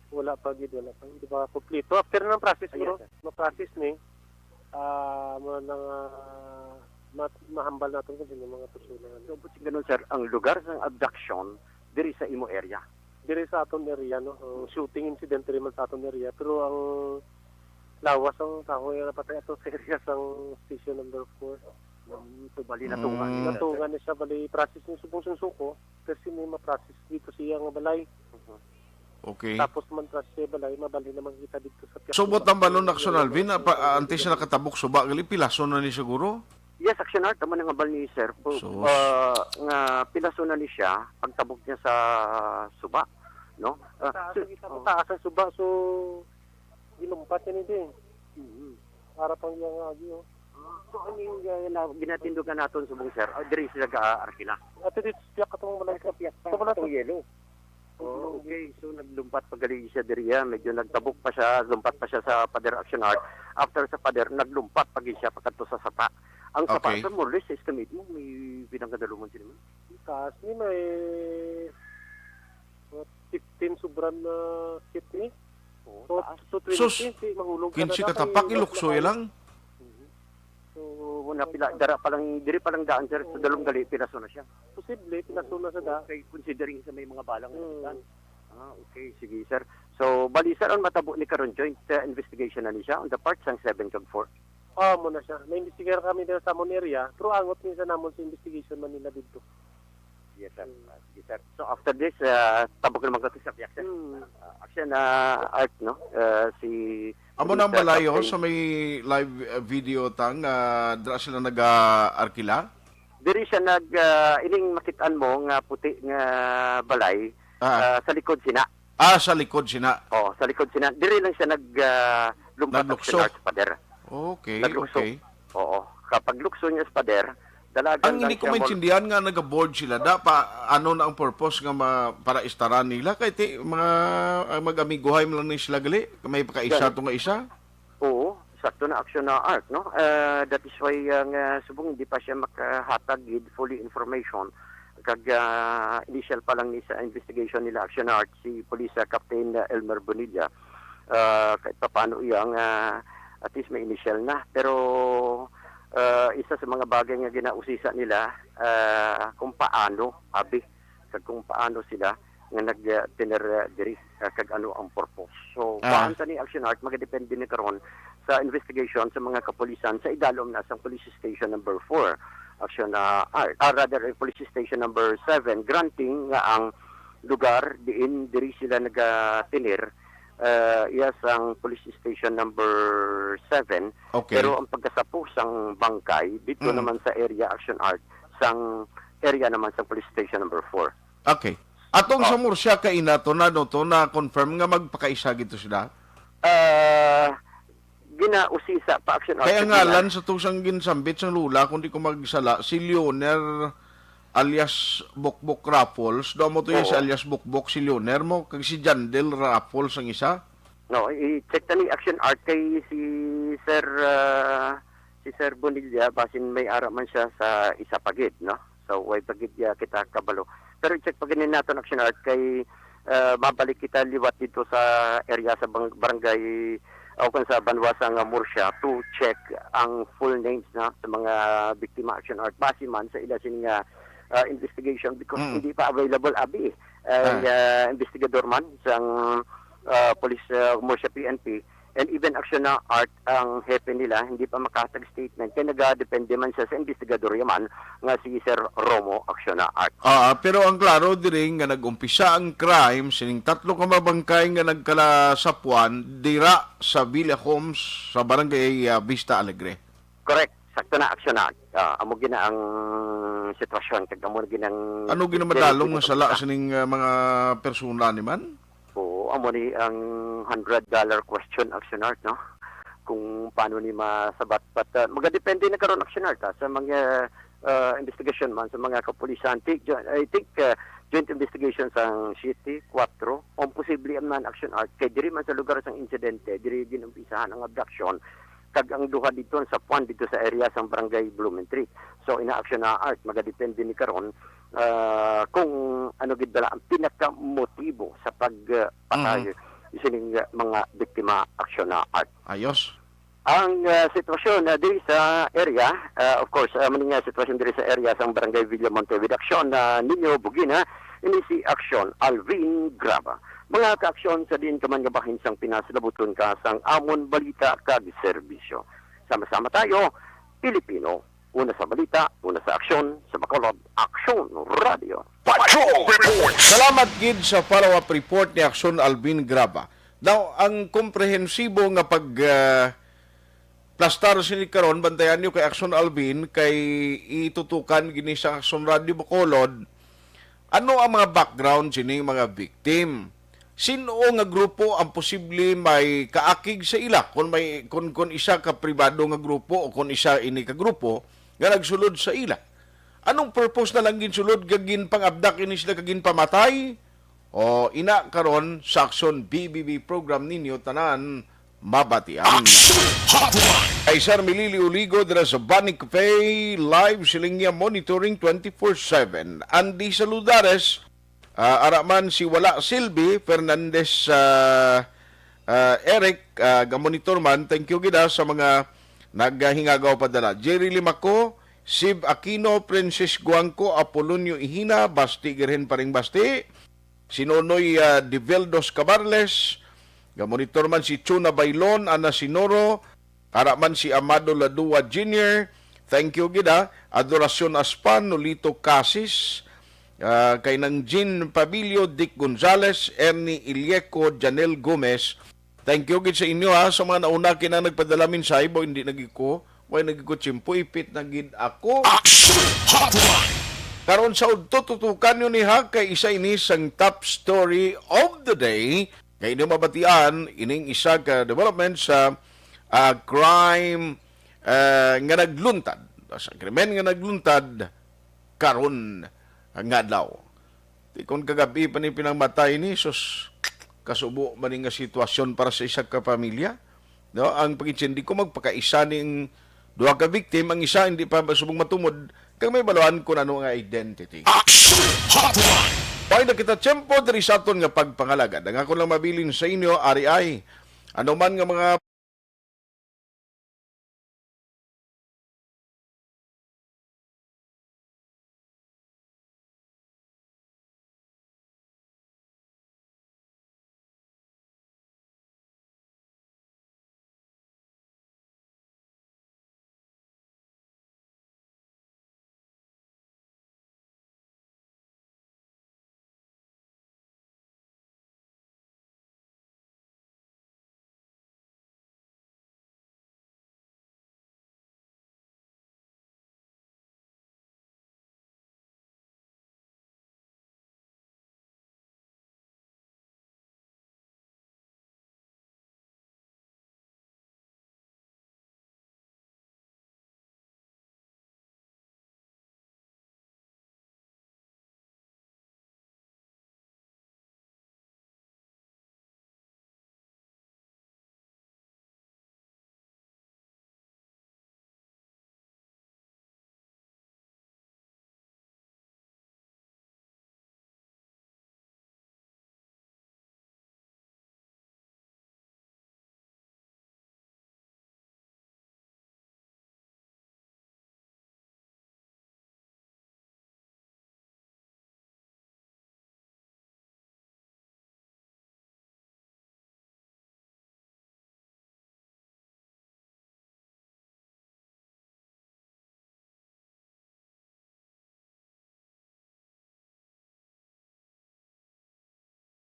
Wala pa gid, wala pa. Hindi pa kompleto. After ng process, Ayan, bro, sir. Ma-process ni, ah, mo na nga, ma-, mahambal natin kung sino mga persona nga So, but ganun, sir, ang lugar ng abduction, diri sa imo area? Diri sa aton area, no? Ang shooting incident diri man sa aton area, pero ang lawas ang tawo nga napatay ato sa area sang station number four. Mm, so, bali, natunga Mm. nila, sir. Natunga na siya, bali, process ni subong sang suko, kasi may ma-process dito siya nga balay. Mhm. Okay. Tapos man, tras siya balay, mabali naman kita dito sa So, Piacuba. Butang ba nun, Yung Action Alvin, na, pa, ah, antes na nakatabok suba, gali, pilason na ni siguro? Yes, Action Art, tama nga bal ni sir. Sus. Ah, nga pilaso na ni siya, pagtabok niya sa suba, no? Ah, Taas so, ang isa, oh. Taas ang suba, so ginumpat niya nito eh. Mhm. Harap ang iyang agi, oh. Ah, so, ano yung, ah, na, ginatindugan naton subong, sir? Ah, diri sila ga-arkila? Ato dito sa piyak atong balay. Sa piyak pa, itong yellow. Oh, okay. So, naglumpat pa gali siya diri, ah. Medyo nagtabok pa siya, lumpat pa siya sa Pader Action Art. After sa Pader, naglumpat pa gid siya pakadto sa sapa. Ang sapa, okay, sir, more or less, estimate mo, may pinangkadalumon sila, ma'am? Taas ni may, what, fifteen sobra na feet ni? Oo, so, taas. So, twenty, sus, di mahulog ka na kinsi na katapak, kay ilukso mahal lang. Mhm. So, wala pila, dara pa lang, diri pa lang daan, sir, sa dalong gali, piraso na siya. Posible, piraso na sa da. Okay, considering sa may mga balang na, hmm, nakitaan. Ah, okay, sige, sir. So, bali, sir, ang matabo ni karon, joint, uh, investigation na ni siya on the part sang seven kag four. Ah, mo na siya. Naimbestigar kami dito sa amon area, pero angot ni sa namon sa investigation man nila dito. Yes, sir. Hmm. Ah, sige, sir. So, after this, ah, tabok naman ka sa piyak, sir. Hmm. Ah, action, ah, Art, no? Ah, si Amo na ang Mister balayo Captain. Sa may live, ah, video tang, ah, dira sila nag-arkila? Diri siya nag, ah, ining makitaan mo nga puti nga balay, ah, sa likod sina. Ah, sa likod sina. Oh, sa likod sina. Diri lang siya nag, ah, lumpat. Naglukso. Action Art sa pader. Okay, naglukso. Okay. Oo. Kapag lukso niya sa pader, dalagan lang siya. Ang hindi ko maintindihan nga nag-board sila, da pa, ano na ang purpose nga ma-, para istaran nila? Kay ti, mga, ah, mag-amigohay man lang ni sila gali, may pakaisa to nga isa. Oo, sakto na, Action Art, no? Ah, that is why, ah, nga subong hindi pa siya makahatag gid fully information. Kag, ah, initial pa lang ni sa investigation nila, Action Art, si Police, ah, Captain, ah, Elmer Bonilla. Ah, kahit papaano iya nga, at least may initial na. Pero, ah, isa sa mga bagay nga ginausisa nila, ah, kung paano, abi, kag kung paano sila nga nag, ah, tener, ah, diri, ah, kag ano ang purpose. So, ah, kuhaan ta ni Action Art, magadepende ni karon sa investigation sa mga kapulisan sa idalom na sang Police Station number four, Action, ah, Art, ah, rather, eh, Police Station number seven, granting nga ang lugar diin diri sila nagatener, ah, iya sang Police Station number seven. Okay. Pero ang pagkasapo sang bangkay dito, mm, naman sa area, Action Art, sang area naman sa Police Station number four. Okay. Atong, oh, sa Murcia, kay nato na, no, to, na-confirm nga magpakaisa gid to sila? Ah, ginausisa pa, Action Art. Kay ang ngalan sa to sang ginsambit sang lula, kung di ko magsala, si Leoner alias Bokbok Raffles. Do mo to, yan, si, oo, alias Bokbok, si Leoner mo, kag si Jandel Raffles ang isa? No, i-check ta ni Action Art kay si Sir, ah, si Sir Bonilla, basin may ara man siya sa isa pa gid, no? So, way pa gid, ah, kita kabalo. Pero i-check pa gid ni naton, Action Art, kay, ah, mabalik kita liwat dito sa area sa bang-, barangay o kung sa banwa sa nga Murcia to check ang full names na sa mga biktima, Action Art. Base man sa ila sini nga, ah, investigation because, mm, hindi pa available, abi, ang, ah, ah, investigador man sang, ah, police, ah, Murcia P N P. And even Action Art, ang hepe nila, hindi pa makahatag statement. Kaya nagadepende man siya sa investigador yaman nga si Sir Romo Action Art. Ah, pero ang klaro diri nga nag-umpisa ang crime sining tatlo ka mabangkay nga nagkala sa puwan dira sa Villa Homes sa Barangay, ah, Vista Alegre. Correct. Sakto na, Action Art. Ah, amo gina ang sitwasyon, kag amo gina ang... Ano ginamadalong nga sala sining, ah, mga persona ni man? Oo, amo ni ang hundred dollar question, Action Art, no? Kung paano ni masabat. But, uh, magadepende na karon, Action Art, ha, sa mga, uh, investigation man sa mga kapulisan. Ti-, jo-, I think, uh, joint investigation sang City, Cuatro, ang posible man, Action Art, kay diri man sa lugar sang insidente, diri ginumpisahan ang abduction, kag ang duha dito sa puwan dito sa area sang Barangay Blumentritt. So, ina, Action Art, magadepende ni karon, ah, kung ano gid bala ang pinakamotibo sa pag, ah, patay, mhm, sining, ah, mga biktima, Action Art. Ayos. Ang, ah, sitwasyon, ah, diri sa area, ah, of course, ah, maning, ah, sitwasyon diri sa area sang Barangay Villamonte with Action, ah, Nino Bugina, ini si Action Alvin Graba. Mga ka-Action, sa diin ka man nga bahin sang Pinas, labuton ka sang amon balita kag serbisyo. Sama-sama tayo, Pilipino. Una sa balita, una sa aksyon, sa Bacolod, Aksyon Radio. Patrol Report! Salamat gid sa follow-up report ni Aksyon Alvin Graba. Now, ang komprehensibo nga pag, ah, Plastar sini karon, bantayan niyo kay Action Alvin, kay itutukan gini sa Action Radio Bacolod. Ano ang mga background sining mga victim? Sin-o nga grupo ang posible may kaakig sa ila? Kung may, kung, kung isa ka pribado nga grupo o kung isa ini ka grupo nga nagsulod sa ila? Anong purpose na lang ginsulod kag ginpang-abdak ini sila kag ginpamatay? O, ina karon sa Action B B B program ninyo tanan mabatian. Action Hotline! Kay Sir Milili Uligo dira sa Bani Cafe, live siling niya monitoring twenty-four seven. Andy Saludares, ah, ara man si Wala Silvi Fernandez, ah, ah, Eric, ah, ga-monitor man. Thank you gid, ah, sa mga naghingagaw padala. Jerry Limaco, Sib Aquino, Princess Guangco, Apolonio Ihina, Basti Girhen Paring Basti, si Nonoy, ah, Diveldos Cabarles, ga-monitor man si Chuna Bailon, Ana Sinoro, ara man si Amado Ladua Junior, thank you gid, ah, Adoracion Aspan, Nolito Casis, ah, kay nang Jean Pabilio, Dick Gonzales, Ernie Ilieco, Janel Gomez, thank you gid sa inyo, ha, sa mga nauna kina nagpadala mensahe, bo, hindi na gid ko, way na gid ko tiyempo, ipit na gid ako. Action Hotline! Karon sa udto, tutukan nyo ni, ha, kay isa ini sang top story of the day. Kay inyo mabatian, ining isa ka development sa, ah, crime, ah, nga nagluntad, sa krimen nga nagluntad karon nga adlaw. Di kon kagabi pa ni pinangmatay ni, sus, kasubo man ni nga sitwasyon para sa isa ka pamilya. No, ang pag-intindi ko, magpakaisa ning duha ka victim, ang isa hindi pa subong matumod, kag may baluan kung ano nga identity. Action Hotline! Way na kita tiyempo diri sa aton nga pagpangalagad. Ang ako lang mabilin sa inyo, ari ay, ano man nga mga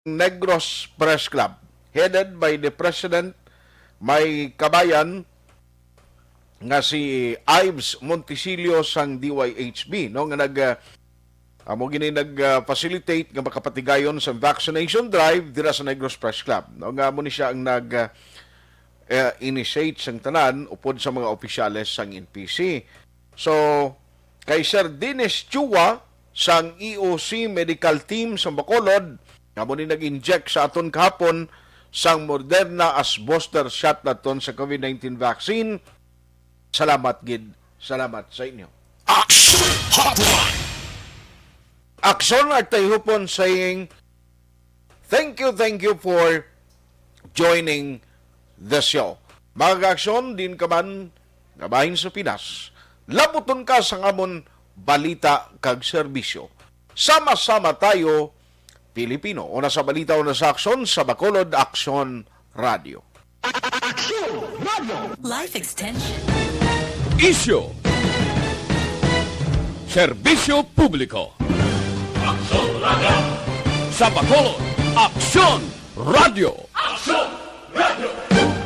Negros Press Club, headed by the president, may kabayan nga si Ives Montisilio sang D Y H B, no, nga nag, ah, amo gini nag, ah, facilitate nga makapatigayon sa vaccination drive dira sa Negros Press Club, no, nga amo ni siya ang nag, ah, eh, initiate sang tanan upod sa mga opisyales sang N P C. So, kay Sir Dennis Chua sang E O C Medical Team sa Bacolod, nga amo ni nag-inject sa aton kahapon sang Moderna as booster shot naton sa COVID nineteen vaccine. Salamat gid. Salamat sa inyo. Action Hotline! Action at Tayhupon saying, "Thank you, thank you for joining the show." Mga kaaksyon, din ka man nga bahin sa Pinas, labuton ka sa amon balita kag serbisyo. Sama-sama tayo, Pilipino. Una sa balita, una sa aksyon, sa Bacolod, Aksyon Radio. Aksyon Radio. Life extension. Isyu. Serbisyo publiko. Aksyon Radio. Sa Bacolod, Aksyon Radio. Aksyon Radio.